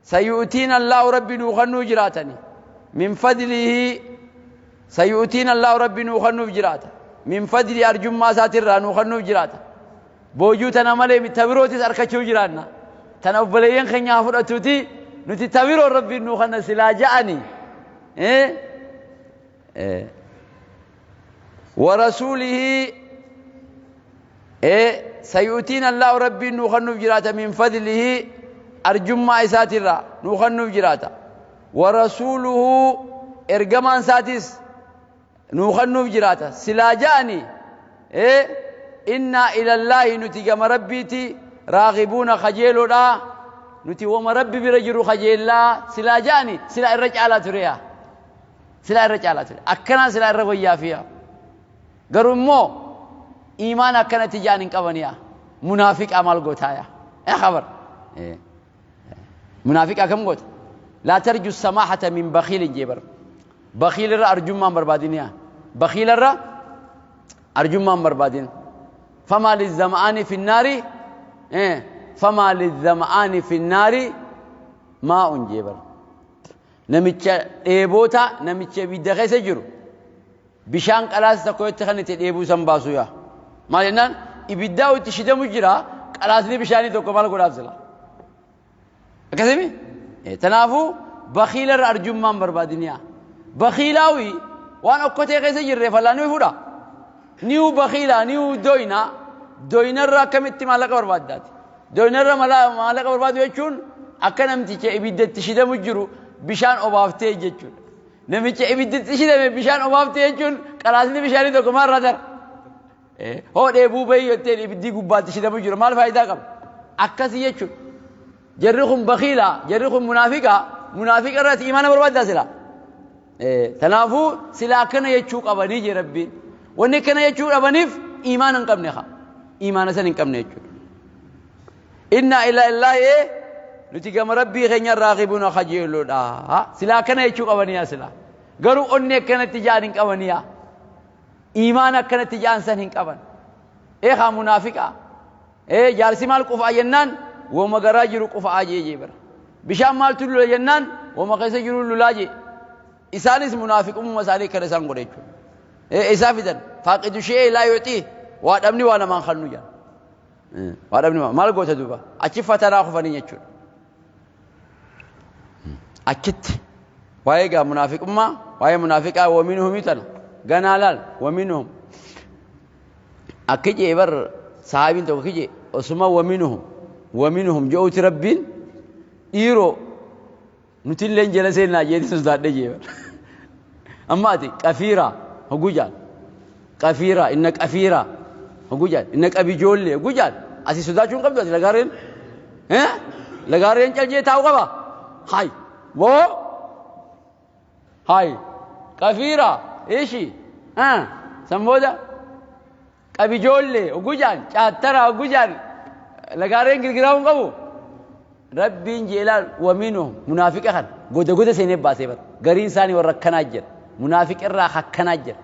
سيؤتينا الله ربي نوخنو جراتني من فضله سيؤتينا الله ربي نوخنو جراتا من فضل أرجم ما ساتر نوخنو جراتا بوجوتنا ملي متبروتي أركشو جرانا تنوبلين خنيا فرأتوتي نتتبرو ربي نوخنا سلا جاني إيه؟ إيه؟ ورسوله إيه؟ سيؤتينا الله ربي نوخنو جراتا من فضله أرجم ما ساتر نوخنو جراتا ورسوله إرجمان ساتس نوخنوف جراتا سلا جاني إيه؟ إنا إلى الله نتي ربيتي راغبون خجيلو لا نتي وما ربي برجلو خجيل لا سلا جاني سلا الرجع على تريا سلا الرجع على تريا أكنا سلا الرغيا فيها قرمو إيمان أكنا تجاني كبنيا منافق عمل قوتايا إيه خبر إيه؟ منافق أكم قوت لا ترجو السماحة من بخيل جبر بخيل الر أرجو ما بربادين بخيل الر أرجو ما بربادين فما للظمآن في النار إيه؟ فما للظمآن في النار ماء جبر نمتش إيبوتا نمتش بيدخل سجرو بشان قلاس تكويت تخنت إيبو سنباسويا ما لنان Ibiddaa itti shidamu jira qalaasni bishaanii tokko maal godhaaf sila akkasimi. Tanaafuu bakiilarra arjummaan barbaadiniyaa. Bakiilaawi waan okkotee keessa jirre fallaan ni fuudha. Niu bakiilaa niu doyna doynarra akkamitti maallaqa barbaaddaati. Doynarra maallaqa barbaadu jechuun akka namticha ibiddatti shidamu jiru bishaan obaaftee jechuudha. Namicha ibiddatti shidame bishaan obaaftee jechuun qalaasni bishaanii tokko maalirraa dara? Hoo dheebuu bahii jetteen ibiddi gubbaatti shidamu jiru maal faayidaa qaba? Akkasii jechuudha. Jarri kun bakiilaa, jarri kun munaafiqaa, munaafiqa irratti imaana barbaaddaa sila. Kanaafuu sila akkana jechuu qabanii jee Rabbiin. Wanni akkana jechuu dhabaniif imaana hin qabne haa. Imaana san hin qabne jechuudha. Inna ilaa illaahi nuti gama Rabbii keenya raaqibuuna kajeeloodha. Sila akkana jechuu qabanii yaa sila. Garuu onni akkanatti ja'an hin qabanii yaa. Imaana akkanatti ja'an san hin qaban. Eegaa munaafiqaa. Jaarsi maal qufaa jennaan wama garaa jiru qufaa jee jee bara. Bishaan maaltu lula jennaan wama keessa jiru lulaa jee. Isaanis munaafiqummaa isaanii kana isaan godhe jechuudha. Isaa fidan faaqidu shee laa yuuxii waa dhabni waa namaan kannu jedhan. Waa dhabni maal goota duuba achi fatanaa kufanii jechuudha. Achitti waa'ee gaa munaafiqummaa waa'ee munaafiqaa waminuhum tana ganaa laal waminuhum akki jee bar sahaabiin tokko kije osuma waminuhum waminuhum je'uuti Rabbiin dhiiroo nuti illee jala seenaa jeeti sodaadhe jee bar. Amma ati qafiiraa hoguu jaal qafiiraa inna qafiiraa hoguu jaal inna qabijoollee hoguu jaal asi sodaachuu hin qabdu ati lagaareen lagaareen caljee taa'u qaba hay boo hay qafiiraa ishi san booda qabijoollee hoguu jaal caattaraa hoguu jaal lagaareen girgiraa hin qabu. Rabbiin jeelaan waminuhum munaafiqa kan goda goda seenee baasee bara gariin isaanii warra akkanaa jira munaafiqa irraa akkanaa jira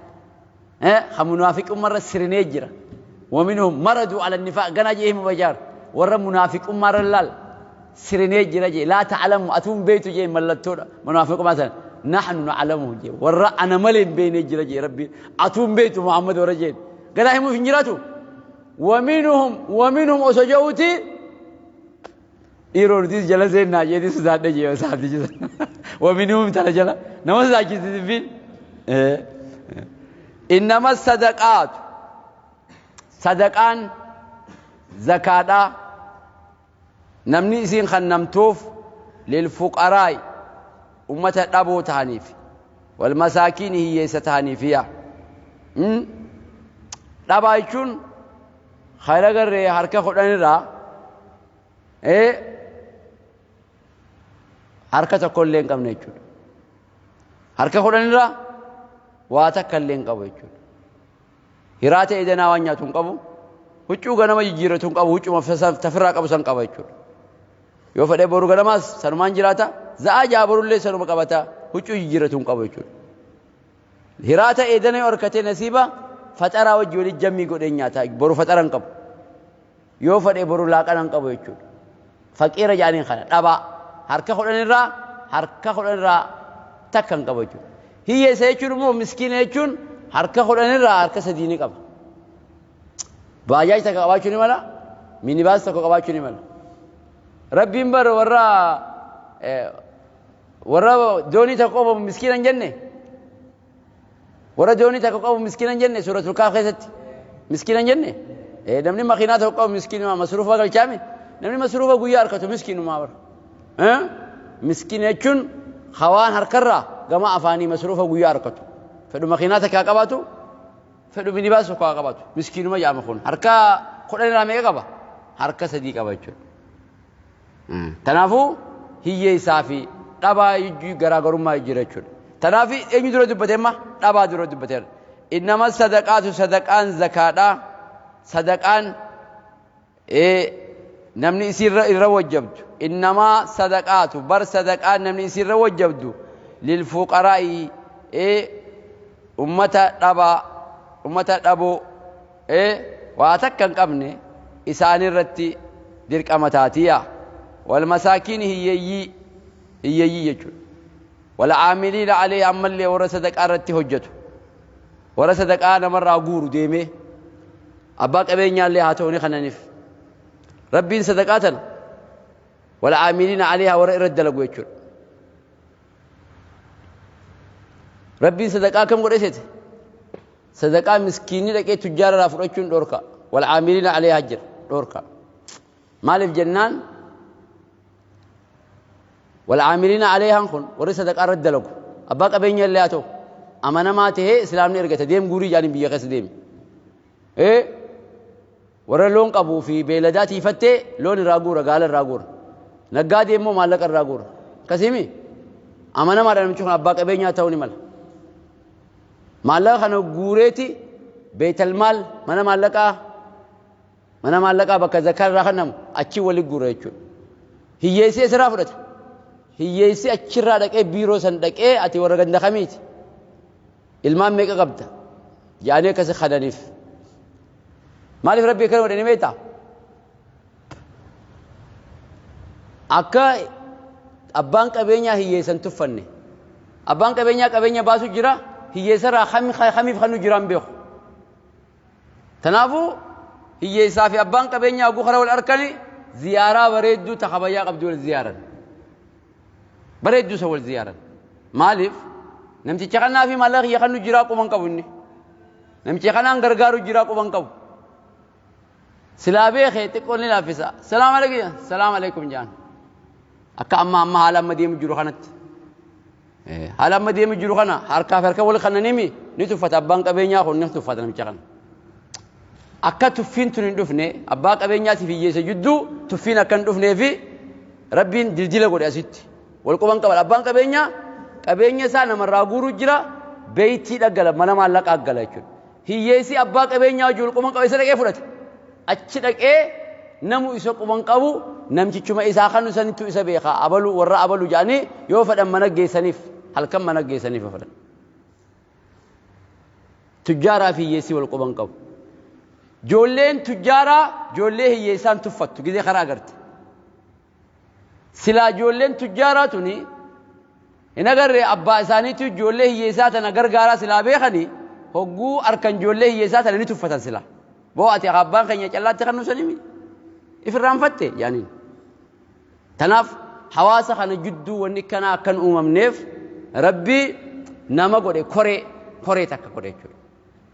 ha munaafiqummaa sirinee jira waminuhum maradu ala nifaaq ganaa jee himu bajaar warra munaafiqummaa irra laal sirinee jira jee laa ta'lamu atuun beeytu jee mallattoodha munaafiqummaa sana nahnu na'lamuhu jee warra ana malee hin beekne jira jee Rabbiin atuun beeytu Muhammad warra jeen ganaa himuuf hin jiraatu waminuhum waminhum osoo je'uuti dhiiroo nutis jala seennaa jeeti sodaadhe jee saabti jisa waminhum tana jala nama sodaachisi dubbiin. Innama sadaqaatu sadaqaan zakaadhaa namni isiin kannamtuuf lilfuqaraa'i ummata dhaboo ta'aniif wal masaakiin hiyyeessa ta'aniif yaa. Dhabaa jechuun khayra garree harka kudhanirraa harka tokko illee hin qabne jechuudha. Harka kudhanirraa waa takka illee hin qabu jechuudha. Hiraa ta'e danaa waan nyaatu hin qabu. Huccuu ganama jijjiirratu hin qabu. Huccuma tafirraa qabu san qaba jechuudha. Yoo fedhe boru ganamaas sanumaan jiraata. Za'aa ja'a borullee sanuma qabata. Huccuu jijjiirratu hin qabu jechuudha. Hiraa ta'e dana yoo harkatee nasiiba faxaraa wajji walitti jammii godhee nyaata. Boru faxara hin qabu. Yoo fedhe boru laaqana hin qabu jechuudha. Faqiira jedhaniin kana dhabaa harka kudhanirraa takka hin qabu jechuudha. Hiyyeessa jechuun immoo miskiina jechuun harka kudhanirraa harka sadii ni qaba. Baajaaj takka qabaachuu ni mala, minibaas tokko qabaachuu ni mala. Rabbiin bar warra doonii tokko qabu miskiina hin jenne. Warra doonii tokko qabu miskiina hin jenne suuratul Kahf keessatti miskiina hin jenne. Namni makiinaa tokko qabu miskiinuma masruufa galchaame. Namni masruufa guyyaa harkatu miskiinumaa bara. Miskiina jechuun hawaan harkarraa gama afaanii masruufa guyyaa harkatu. Fedhu makiinaa takka qabaatu, fedhu minibaas tokko haa qabaatu. Miskiinuma jedhama kun. Harka kudhanirraa meeqa qaba? Harka sadii qaba jechuudha. Kanaafuu hiyyeessaa fi dhabaa garaagarummaa jira jechuudha. Kanaaf eenyu dura dubbate amma? Dhabaa dura dubbateera. Innama sadaqaatu sadaqaan zakaadhaa. Sadaqaan namni isiirra irra wajjabdu. Innama sadaqaatu bar sadaqaan namni isiirra wajjabdu lilfuqaraa'i ummata dhabaa ummata dhaboo waa takka hin qabne isaanirratti dirqama taatiya. Wal masaakiin hiyyeeyyii hiyyeeyyii jechuudha. Wal aamiliina alayhi ammallee warra sadaqaa irratti hojjetu. Warra sadaqaa namarraa guuru deemee Abbaa qabeenyaallee haa ta'u ni kananiif. Rabbiin sadaqaa tana walcaamiliina calayhaa warra irra dalagu jechuudha. Rabbiin sadaqaa kam godhe seete? Sadaqaa miskiinni dhaqee tujjaara irraa fudhachuun dhorka. Walcaamiliina calayhaa jira dhorka. Maaliif jennaan walcaamiliina calayhaan kun warri sadaqaa irra dalagu abbaa qabeenya illee haa ta'u amanamaa tahee islaamni ergate deem guurii jaaniin biyya keessa deemi. Warra loon qabuu fi beeyladaa tiifattee loon irraa guura, gaala irraa guura. Naggaadee immoo maallaqa irraa guura. Akkasiimi amanamaadha namichi kun abbaa qabeenyaa ta'uu ni mala. Maallaqa kana guureeti beeytalmaal mana maallaqaa mana maallaqaa bakka zakaa irraa kennamu achi wali guura jechuudha. Hiyyeessi eessarraa fudhata? Hiyyeessi achirraa dhaqee biiroo san dhaqee ati warra ganda kamiiti? Ilmaan meeqa qabda? Jedhanii akkasi kananiif. Maaliif Rabbi akkana godhe ni beektaa? Akka abbaan qabeenyaa hiyyeessan tuffanne. Abbaan qabeenyaa qabeenya baasu jira, hiyyeessarraa kamiif kan nu jiraan beeku. Kanaafuu hiyyeessaa fi abbaan qabeenyaa oguu karaa wal arkani ziyaaraa bareedduu ta kabajaa qabdu wal ziyaaran. Bareedduu isa wal ziyaaran. Maaliif? Namticha kanaa fi maallaqa kiyya kan nu jiraa quban qabu inni. Namicha kanaan gargaaru jiraa quban qabu. Silaa beekee xiqqoo ni laaffisa. Salaam alaikum. Salaam alaikum jaan. Akka amma amma haala amma deemu jiru kanatti. Haala amma deemu jiru kana harkaa fi harka wal kannanimi ni tuffata abbaan qabeenyaa kun ni tuffata namicha kana. Akka tuffiin tun hin dhufne abbaa qabeenyaatiif hiyyeessa jidduu tuffiin akka hin dhufnee fi Rabbiin dildila godhe asitti. Wal quban qaban abbaan qabeenyaa qabeenya isaa namarraa guuruu jira beeytii dhaggala mana maallaqaa gala jechuudha. Hiyyeessi abbaa qabeenyaa wajjin wal quban qaba isa dhaqee fudhate. Achi dhaqee namu isa quban qabu namtichuma isaa kanu sanittu isa beeka abalu warra abalu jedhanii yoo fedhan mana geessaniif halkan mana geessaniif yoo fedhan. Tujjaaraa fi hiyyeessi wal quban qabu. Ijoolleen tujjaaraa ijoollee hiyyeessaan tuffattu gizee karaa agarte. Silaa ijoolleen tujjaaraa tuni hin agarre abbaa isaaniitu ijoollee hiyyeessaa tana gargaaraa silaa beekanii hogguu harkan ijoollee hiyyeessaa tana ni tuffatan silaa. Boo ati abbaan keenya callaatti kan nuusanimi ifirraanfatte yaaniin. Tanaaf hawaasa kana jidduu wanni kanaa akkan uumamneef Rabbi nama godhe koree koree takka godhe jechuudha.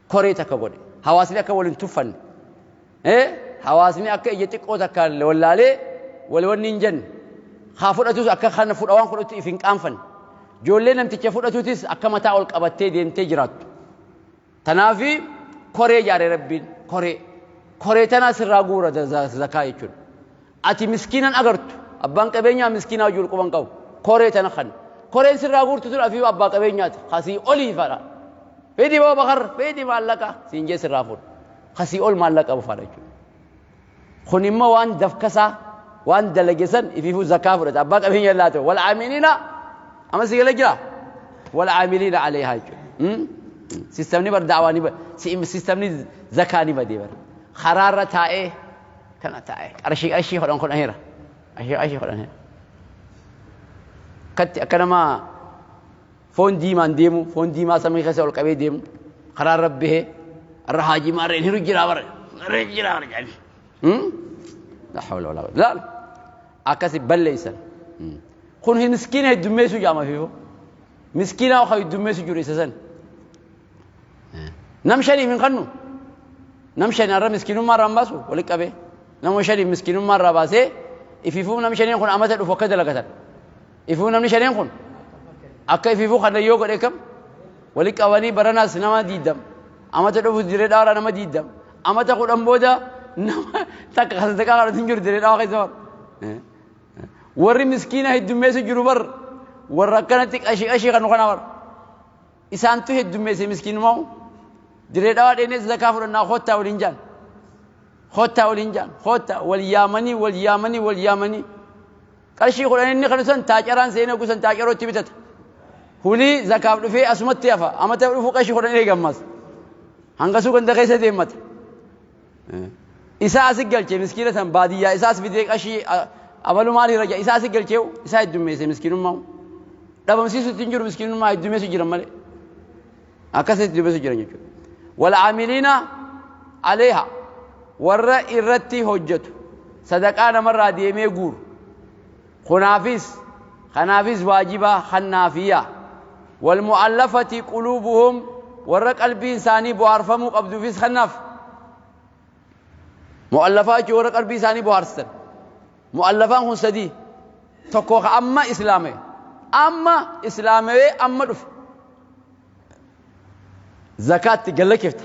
Koree takka godhe. Hawaasni akka wal hin tuffanne. Hawaasni akka ija xiqqoo takka wallaalee wal wanni hin jenne. Haa fudhatus akka kana fudha waan fudhatu if hin qaanfanne. Ijoollee namticha fudhatutis akka mataa ol qabattee deemtee jiraattu. Tanaafi koree ijaare Rabbiin koree. Koree tanaa sirraa guura zakaa jechuudha. Ati miskiinan agartu. Abbaan qabeenyaa miskiinaa wajjin wal quban qabu. Koree tana kan. Koreen sirraa guurtu tun afii abbaa qabeenyaati. Kasii olii fadha. Fedhi boo bakar fedhi maallaqa siin jee sirraa fuudha. Kasii ol maallaqa qabu fadha jechuudha. Kun immoo waan dafkasaa waan dalage san ifiifuu zakaa fudhata. Abbaa qabeenya laata. Wal aamiliina amma si gala jira. Wal aamiliina aleehaa jechuudha. Sistamni bar da'awaa ni sistamni zakaa ni badee bar. Karaarra taa'ee kana taa'e qarshii qarshii kudhan kudhan hira qarshii qarshii kudhan hira akkatti akka nama foon diimaan deemu foon diimaa samii keessa ol qabee deemu karaa irra bahee irra haajii maarreen hiru jiraa bara maarreen jiraa bara jedhanii la hawla wala quwwata laal akkasi balleessan kun miskiina heddummeessuu jaama fiifo miskiina ka heddummeessu jiru isa san nam shaniif hin kannu Nam shani har'a miskiinummaa irraa hin baasu walitti qabee nama shaniif miskiinummaa irraa baasee ifiifuu nam shaniin kun amata dhufu akka dalagatan ifuu namni shaniin kun akka ifiifuu kana yoo godhe kam walitti qabanii baranaas nama diidam amata dhufu diree dhaaraa nama diidam amata kudhan booda nama takka kan sadaqaa kadhatu hin jiru diree dhaawaa keessa bar warri miskiina heddummeessu jiru bar warra akkanatti qashii qashii kanu kana bar Isaantu heddummeesse miskiinumaa'u. Dirree Dhawaa dheenee zakaa fudhannaa koottaa waliin jaan. Koottaa waliin jaan. Koottaa wal yaamanii wal yaamanii wal yaamanii. Qarshii kudhan inni kanu san taacaraan seenee gusan taacarootti bitata. Hulii zakaaf dhufee asumatti hafa. Amata dhufuu qarshii kudhan eegammas. Hangasuu ganda keessa deemmata. Isaa asi galche miskiina san baadiyyaa isaa as fidee qarshii abalu maal hira isaa asi galchee isaa heddummeesse miskiinummaa. Dhabamsiisuutti hin jiru miskiinummaa heddummeessu jiran malee. Akkas heddummeessu jiran jechuudha. Wal aamiliina aleeha. Warra irratti hojjetu sadaqaa namarraa deemee guuru kunaafis kanaafis waajiba hannaafiya. Walmu'allafati quluubuhum warra qalbiin isaanii bohaarfamuu qabduufis kannaaf. Mu'allafaa jechuun warra qalbii isaanii bohaarsitan. Mu'allafaan kun sadii. Tokko ka amma islaame, amma islaamee amma dhufe, zakaatti gallakkifta,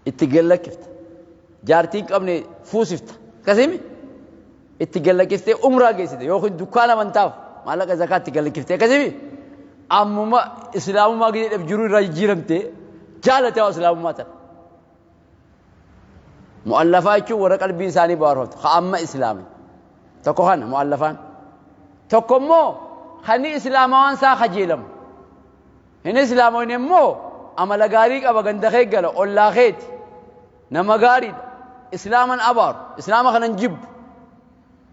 itti gallakkifta, jaartii hin qabne fuusifta, akkasimi itti gallakkiftee umraa geessite yookiin dukkaana amantaaf maallaqa zakaatti gallakkiftee, akkasimi ammuma islaamummaa gideedhaaf jiru irraa jijjiiramte jaalatee waa islaamummaa tana. Mu'allafaa jechuun warra qalbiin isaanii bohaarfamtu ka amma islaame. Tokko kana mu'allafaan. Tokko immoo kan islaamawaan isaa kajeelamu. Hin islaamoyne immoo amala gaarii qaba, ganda kee gala, ollaa keeti, nama gaariidha, islaaman abaaru, islaama kanan jibbu,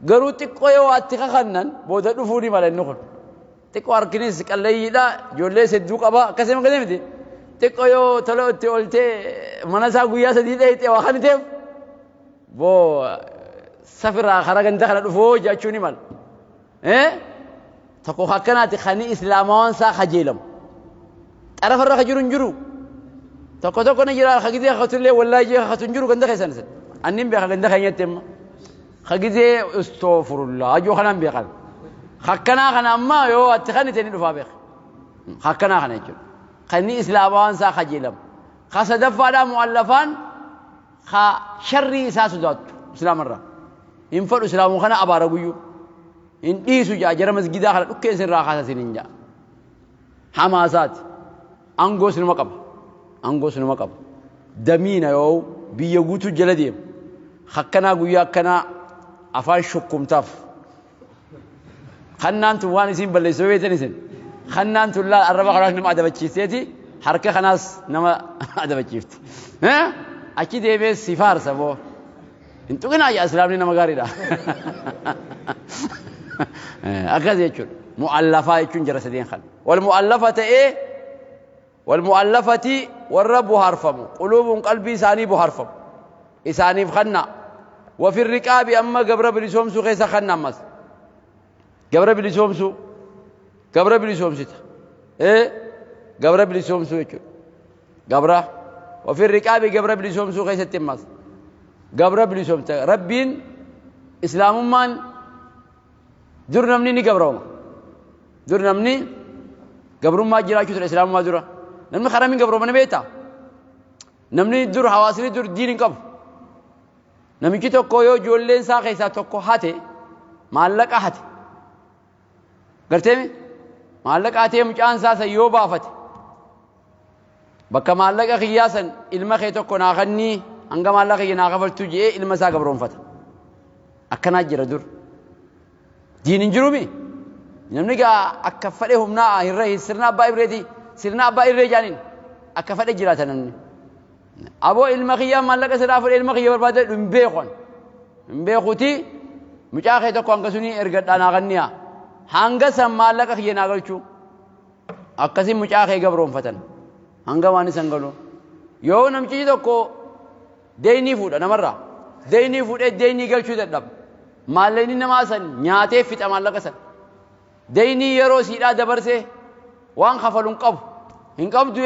garuu xiqqoo yoo waatti kakannan booda dhufuu ni mala. Inni kun xiqqoo harkinis qalleeyyiidha, ijoollee hedduu qaba, akkasii akkasii miti. Xiqqoo yoo tola itti ooltee mana isaa guyyaa 3 dheeyxee waa kan ta'eef boo safiraa karaa ganda kana dhufoo jechuu ni mala. Tokko akkanaati kan islaamawaan isaa kajeelamu. Xarafarra ka jiru hin jiru. Tokko tokko ni jira ka gizee kakatullee wallaahi jee kakatu hin jiru ganda keessan isin. Annin beeka ganda keenyatti amma. Ka gizee istoofurullaa ajoo kanaan beekan. Akkanaa kana amma yoo atti kan itti ni dhufaa beeka. Akkanaa kana jechuudha. Kan islaamawaan isaa kajeelamu. Ka sadaffaadhaa mu'allafaan ka sharrii isaa sodaattu islaamarraa. Hin fedhu islaamuu kana abaara guyyuu. Hin dhiisu jaa jara masgidaa kana dhukkee isinirraa kaasa isiniin jaa. Hamaasaati. Aangoo sinuma qaba. Aangoo sinuma qaba. Damiina yoo biyya guutuu jala deemu. Akkanaa guyyaa akkanaa afaan shukkumtaaf. Kannaan tun waan isin balleessuu beektan isin. Kannaan tun laal arraba kanaas nama adabachiisteeti, harka kanaas nama adabachiifti. Achi deemee si faarsa boo. Hin tuqinaa yaa islaamni nama gaariidha. Akkas jechuudha. Mu'allafaa jechuun jara sadeen kana. Wal mu'allafa ta'ee wal mu'allafati warra bohaarfamu quluubuun qalbii isaanii bohaarfamu isaaniif kanna. Wafi riqaabi amma gabra bilisoomsuu keessa kanna ammas. Gabra bilisoomsuu, gabra bilisoomsita. Gabra bilisoomsuu jechuudha. Gabra wafi riqaabi gabra bilisoomsuu keessatti ammas. Gabra bilisoomta. Rabbiin islaamummaan dur namni ni gabrooma. Dur namni gabrummaa jiraachuu ture islaamummaa dura. Namni karaa min gabrooma ni beektaa? Namni dur hawaasni dur diin hin qabu. Namichi tokko yoo ijoolleen isaa keessaa tokko hate, maallaqa hate. Garteemi? Maallaqa hatee mucaan isaa san yoo baafate. Bakka maallaqa kiyyaa san ilma kee tokko naa kennii hanga maallaqa kiyya naa kafaltu jedhee ilma isaa gabroonfata. Akkanaa jira dur. Diin hin jirumi? Namni gaa akka fedhe humnaa hirra sirna abbaa irreeti, sirna abbaa irree jaaniin akka fedhe jiraata namni. Aboo ilma kiyyaa maallaqa sirraa fudhee ilma kiyya barbaade hin beekon. Hin beekuti mucaa kee tokko hanga sunii ergadhaa naa kenniyaa. Hanga san maallaqa kiyya naa galchuu. Akkasiin mucaa kee gabroonfatan. Hanga waan isan galu. Yoo namtichi tokko deynii fuudha namarraa. Deynii fuudhee deynii galchuu dadhaba. Maallaqni namaa san nyaatee fixa maallaqa san. Deynii yeroo siidhaa dabarsee waan kafalu hin qabu. Hin qabdu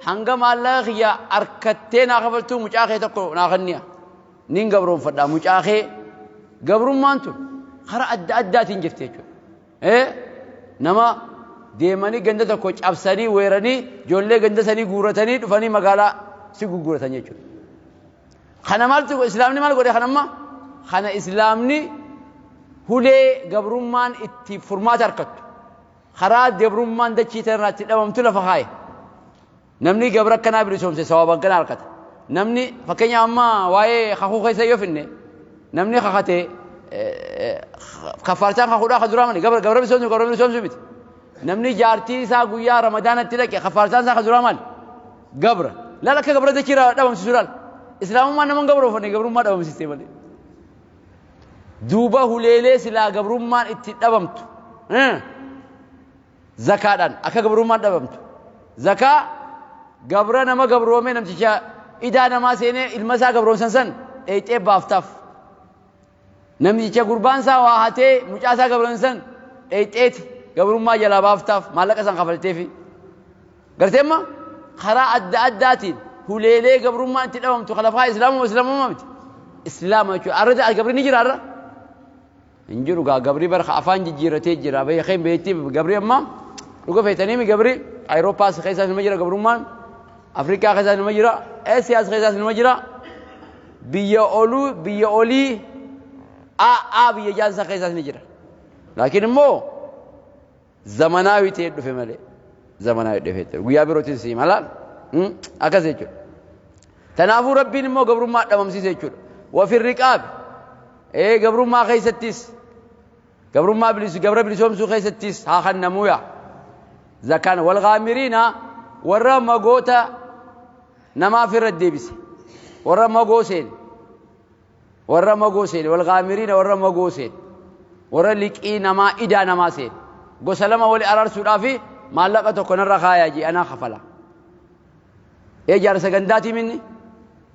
hanga maallaqa kiyya harkattee naa kafaltuu mucaa kee tokko naa kenniya. Nin gabroonfadha mucaa kee. Gabrummaan tun karaa adda addaatiin jirti jechuudha. Nama deemanii ganda tokko cabsanii weeranii ijoollee ganda sanii guuratanii dhufanii magaalaa si gurguratan jechuudha. Kana maaltu islaamni maal godhe kanamma? Kana islaamni hulee gabrummaan itti furmaata harkattu. Karaa gabrummaan dachii tanarraa itti dhabamtu lafa kaaye. Namni gabra akkanaa bilisoomse sawaaba akkanaa harkata. Namni fakkeenya amma waa'ee kakuu keessa yoo finne namni kakate kaffaartaan kakuudhaa ka duraa mali gabra bilisoomsu, gabra bilisoomsu miti. Namni jaartii isaa guyyaa ramadaanatti dhaqe kaffaartaan isaa ka duraa maali? Gabra. Laal akka gabra dachii irraa dhabamsiisu laal. Islaamummaan nama hin gabroonfanne, gabrummaa dhabamsiiste malee. Duuba huleelee silaa gabrummaan itti dhabamtu. Zakaadhaan akka gabrummaan dhabamtu. Zakaa gabra nama gabroome namticha Idaa namaa seenee ilma isaa gabroonsan san dheeyxee baaftaaf. Namticha gurbaan isaa waa hatee mucaa isaa gabroonsan san dheeyxeeti gabrummaa jalaa baaftaaf maallaqa san kafalteefi. Gartee amma karaa adda addaatiin huleelee gabrummaan itti dhabamtu kalafaa islaamuma islaamummaa miti. Islaama jechuudha. Arra gabri ni jira arra. Hin jiru gaa gabri bara afaan jijjiirratee jira. Beekeen beektii gabri amma dhuga feetanii gabri Awuroopaas keessaas nima jira gabrummaan. Afrikaa keessaas nima jira. Eesiyaas keessaas nima jira. Biyya oluu biyya olii aa biyya jaansa keessaas ni jira. Laakiin immoo zamanaawii ta'ee dhufe malee. Zamanaawii dhufe guyyaa birootiin si mala akkas jechuudha. Kanaafuu Rabbiin immoo gabrummaa dhabamsiise jechuudha. Wafin riqaabi gabrummaa keessattis gabrummaa bilisu gabra bilisoomsuu keessattis haa kennamuuya. Zakaan walghaamiriina warra magoota namaaf irra deebise warra magoo seene warra magoo seene walghaamiriina warra magoo seene warra liqii namaa idaa namaa seene gosa lama wali araarsuudhaafi maallaqa tokko narra kaayaa jee anaa kafala. Ee jaarsa gandaatii minni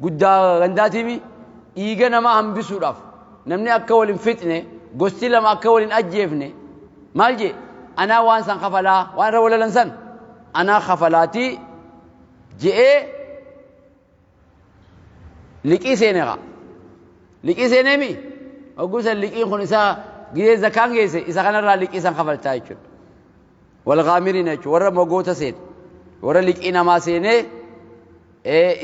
guddaa gandaatii mi dhiiga namaa hambisuudhaaf namni akka wal hin fixne gosti lama akka wal hin ajjeefne maal jee anaa waan san kafalaa waan irra walalan san anaa kafalaatii je'ee liqii seene kaa liqii seenee mi hogguu san liqiin kun isaa gizee zakaan geesse isa kanarraa liqii san kafaltaa jechuudha. Walghaamiriina jechuudha warra magoota seene warra liqii namaa seenee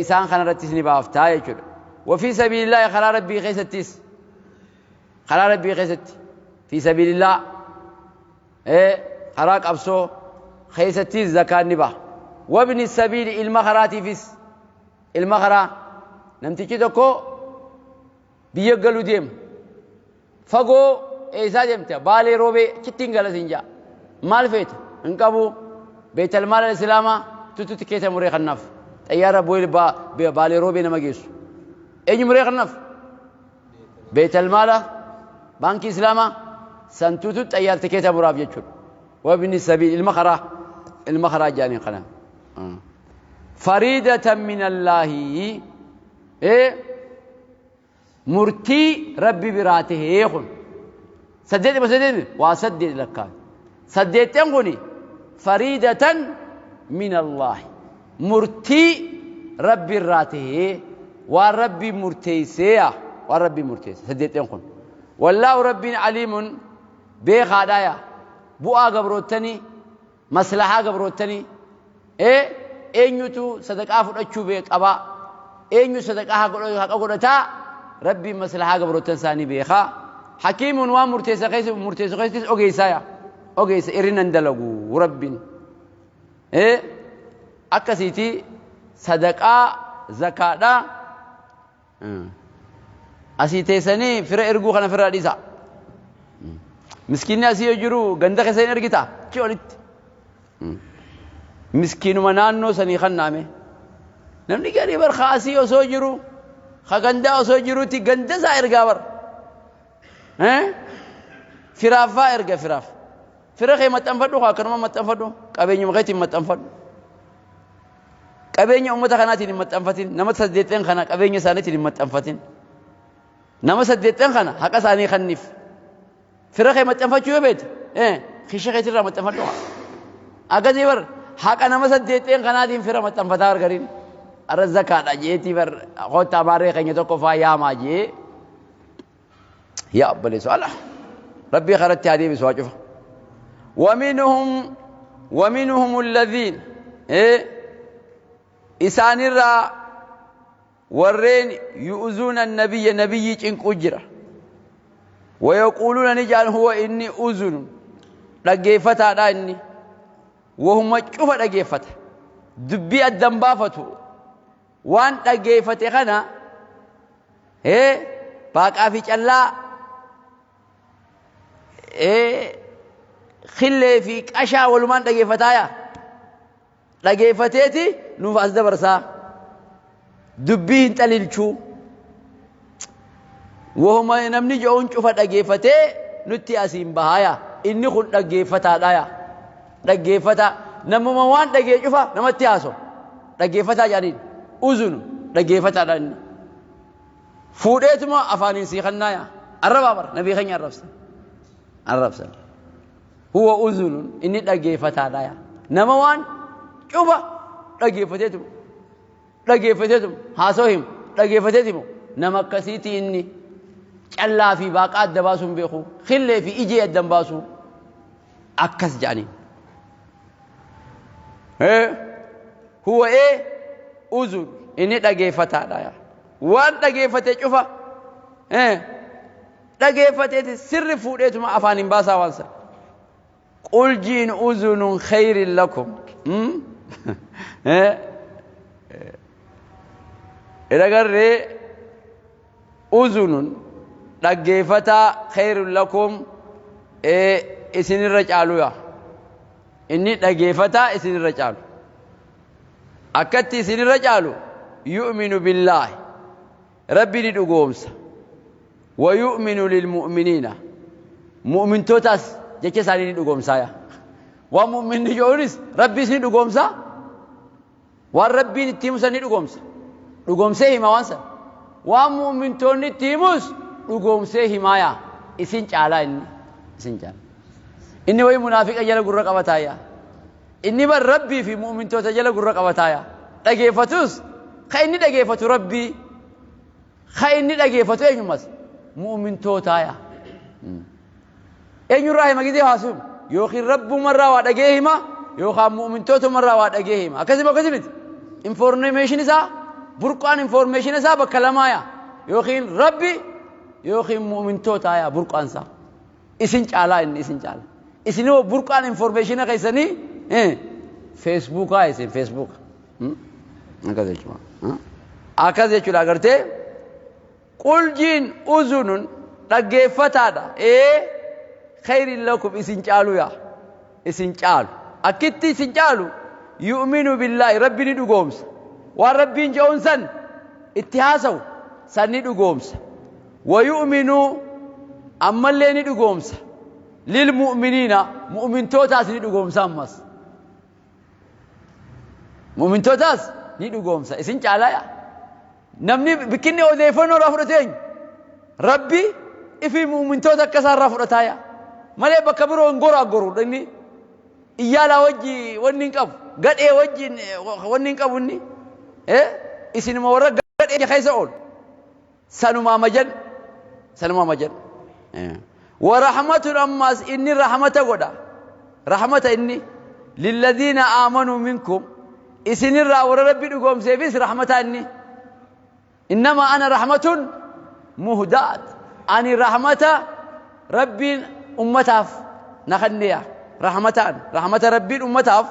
isaan kanarrattis ni baaftaa jechuudha. Wafii sabiilillaahi karaa rabbii keessattis karaa rabbii keessatti fi sabiilillaa karaa qabsoo keessattis zakaan ni baha. Wabni sabiili ilma karaatiifis ilma karaa namtichi tokko biyya galuu deema. Fagoo eessaa deemte Baalee Roobee achitti hin galasin jaa. Maal feeta hin qabu beetal maal islaamaa tutu tikeeta muree kannaaf xayyaara Baalee Roobee nama geessu. Eenyu muree kannaaf? Beetal maala baankii islaamaa santuutu xayyaara tikeeta muraaf jechuudha. Wabni sabiil ilma karaa jaaniin kana. Fariidatan min Allaahi murtii rabbi biraa tahee kun saddeet dhibba saddeet waa saddeet lakkaa'e saddeettan kuni fariidatan min Allaahi murtii rabbi irraa tahee waan rabbi murteesseeya waan rabbi murteesse saddeettan kun wallaahu rabbiin aliimun beekaadhaaya bu'aa gabroottanii maslahaa gabroottanii eenyutu sadaqaa fudhachuu qabaa eenyu sadaqaa haqa godhataa rabbiin maslahaa gabroottan isaanii beekaa hakiimuun waan murteessa keessa murteessu keessattis ogeessaaya ogeessa irrinan dalagu rabbiin akkasiiti sadaqaa zakaadhaa asii teessanii fira erguu kana firraa dhiisa miskiinni asii yoo jiru ganda keessa hin ergita achi olitti miskiinuma naannoo sanii kannaame namni garii bar asii osoo jiru ka gandaa osoo jirutti ganda isaa ergaa bar firaaffaa erga firaaf fira kee maxxanfadhu akkanuma maxxanfadhu qabeenyuma keetiin maxxanfadhu qabeenya ummata kanaatiin hin maxxanfatin nama saddeetten kana qabeenya isaaniitiin hin maxxanfatin nama saddeetten kana haqa isaanii kanniif fira kee maxxanfachuu yoo beete kisha keetirraa maxxanfadhu akkasii bar haqa nama saddeetten kanaatiin fira maxxanfataa argariin arra zakaadha jeetii bar kottaa maarree keenya tokko faa yaamaa jee yaa obboleessu ala rabbii karatti haa deebisu haa cufa ومنهم الذين إسان الرا ورين يؤذون النبي نبي چنقو جرا ويقولون نجعل هو إني أذن dhaggeeffataa dha inni wahuma cufa dhaggeeffata dubbii addan baafatu waan dhaggeeffate kana baaqaa fi callaa khillee fi qashaa walumaan dhaggeeffataaya dhaggeeffateeti nuuf as dabarsaa dubbii hin xalilchuu wahuma namni je'uun cufa dhaggeeffatee nutti asiin bahaaya inni kun dhaggeeffataadhaaya dhaggeeffata namuma waan dhagee cufa namatti haaso dhaggeeffataa jedhaniin uzunu Dhaggeeffataadha inni. Fuudheetuma afaaniin sii kannaaya. Arrabaa bara nabii keenya arrabsa. Arrabsa. Huwa uzunun inni dhaggeeffataadha yaa. Nama waan cufa dhaggeeffateetuma. Dhaggeeffateetuma haasoo himu dhaggeeffateetimu nama akkasiiti inni. Callaa fi baaqaa adda baasuu hin beeku. Khillee fi ijee adda hin baasu. Akkas jedhaniin. Huwa ee uzun inni dhageeffataadha yaa. Waan dhageeffate cufa dhageeffateeti sirri fuudheetuma afaan hin baasaa waan sana. Qul jiin uzunun khayrin lakum. Dhagarree uzunun dhaggeeffataa khayrun lakum isinirra caalu yaa. Inni dhaggeeffataa isinirra caalu. Akkatti isinirra caalu yu'minu billaahi. Rabbi ni dhugoomsa. Wa yu'minu lilmu'miniina. Mu'mintootaas jecha isaanii ni dhugoomsaa yaa. Waan mu'minni jedhuunis Rabbiis ni dhugoomsa. Waan Rabbiin itti himu san ni dhugoomsa. Dhugoomsee hima waan san. Waan mu'mintoonni itti himus dhugoomsee himaa yaa. Isin caalaa inni. Isin caala. Inni wayi munaafiqa jala gurra qabataa yaa. Inni bar Rabbii fi mu'mintoota jala gurra qabataa yaa. Dhageeffatus ka inni dhageeffatu Rabbii ka inni dhageeffatu eenyumas mu'mintootaa yaa. Eenyurraa hima gizee haasuu yookiin Rabbumarraa waa dhagee hima yookaan mu'mintootumarraa waa dhagee hima. Akkasuma akkasii miti. Information isaa burqaan information isaa bakka lamaa yaa. Yookiin Rabbi yookiin mu'mintootaa yaa burqaan isaa. Isin caalaa inni isin caala. Isin hoo burqaan information keessanii Facebookaa isin Facebook. Akkas jechuudha. Akkas jechuudha agartee. Qul jiin uzunun dhaggeeffataadha. Khayrin lakum isin caalu yaa. Isin caalu. Akkitti isin caalu yu'minu billaahi Rabbi ni dhugoomsa. Waan Rabbiin jedhuun san itti haasawu san ni dhugoomsa. Wa yu'minu ammallee ni dhugoomsa. Lil mu'miniina mu'mintootaas ni dhugoomsa ammas. Mu'mintootaas ni dhugoomsa. Isin caalaa yaa. Namni bikkinni odeeffannoo irraa fudhate eenyu? Rabbi ifi mu'mintoota akka isaa irraa fudhataa yaa. Malee bakka biroo hin goraa goru inni iyyaalaa wajji wanni hin qabu. Gadhee wajji wanni hin qabu inni. Isinuma warra gadhee keessa oolu. Sanumaa majan. Sanumaa majan. Warahmatun ammas inni rahmata godha. Rahmata inni lilladhiina aamanuu minkum isinirraa warra Rabbi dhugoomseefis rahmata inni. Innamaa ana rahmatun muhdaat. Ani rahmata Rabbiin ummataaf na kenneya. Rahmataan rahmata Rabbiin ummataaf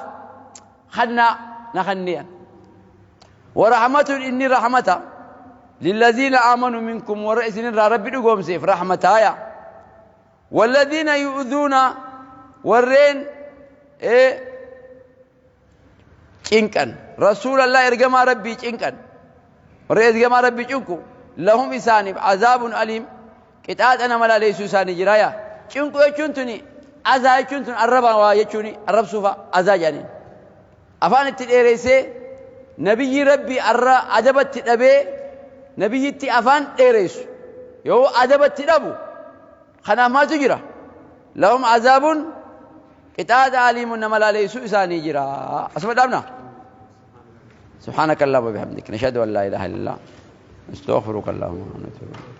kennaa na kenneya. Warahmatun inni rahmata lilladhiina aamanuu minkum warra isinirraa Rabbi dhugoomseef rahmataaya. Walladhiina yu'dhuuna warreen cinqan rasuulallah ergamaa Rabbii cinqan warra ergamaa Rabbii cinqu lahum isaaniif azaabun aliim qixaaxa nama laleessuu isaanii jira yaa. Cinqu jechuun tuni azaa jechuun tun arraba waa jechuun arrabsuufa azaa jedhaniin. Afaan itti dheereessee nabiyyi Rabbii arra adabatti dhabee nabiyyitti afaan dheeressu yoo adabatti dhabu kanaaf maaltu jira? Lahum azaabun qixaaxa aliimun nama laleessuu isaanii jira. Asuma dhaabna. سبحانك اللهم وبحمدك نشهد أن لا إله إلا الله نستغفرك اللهم ونتوب إليك.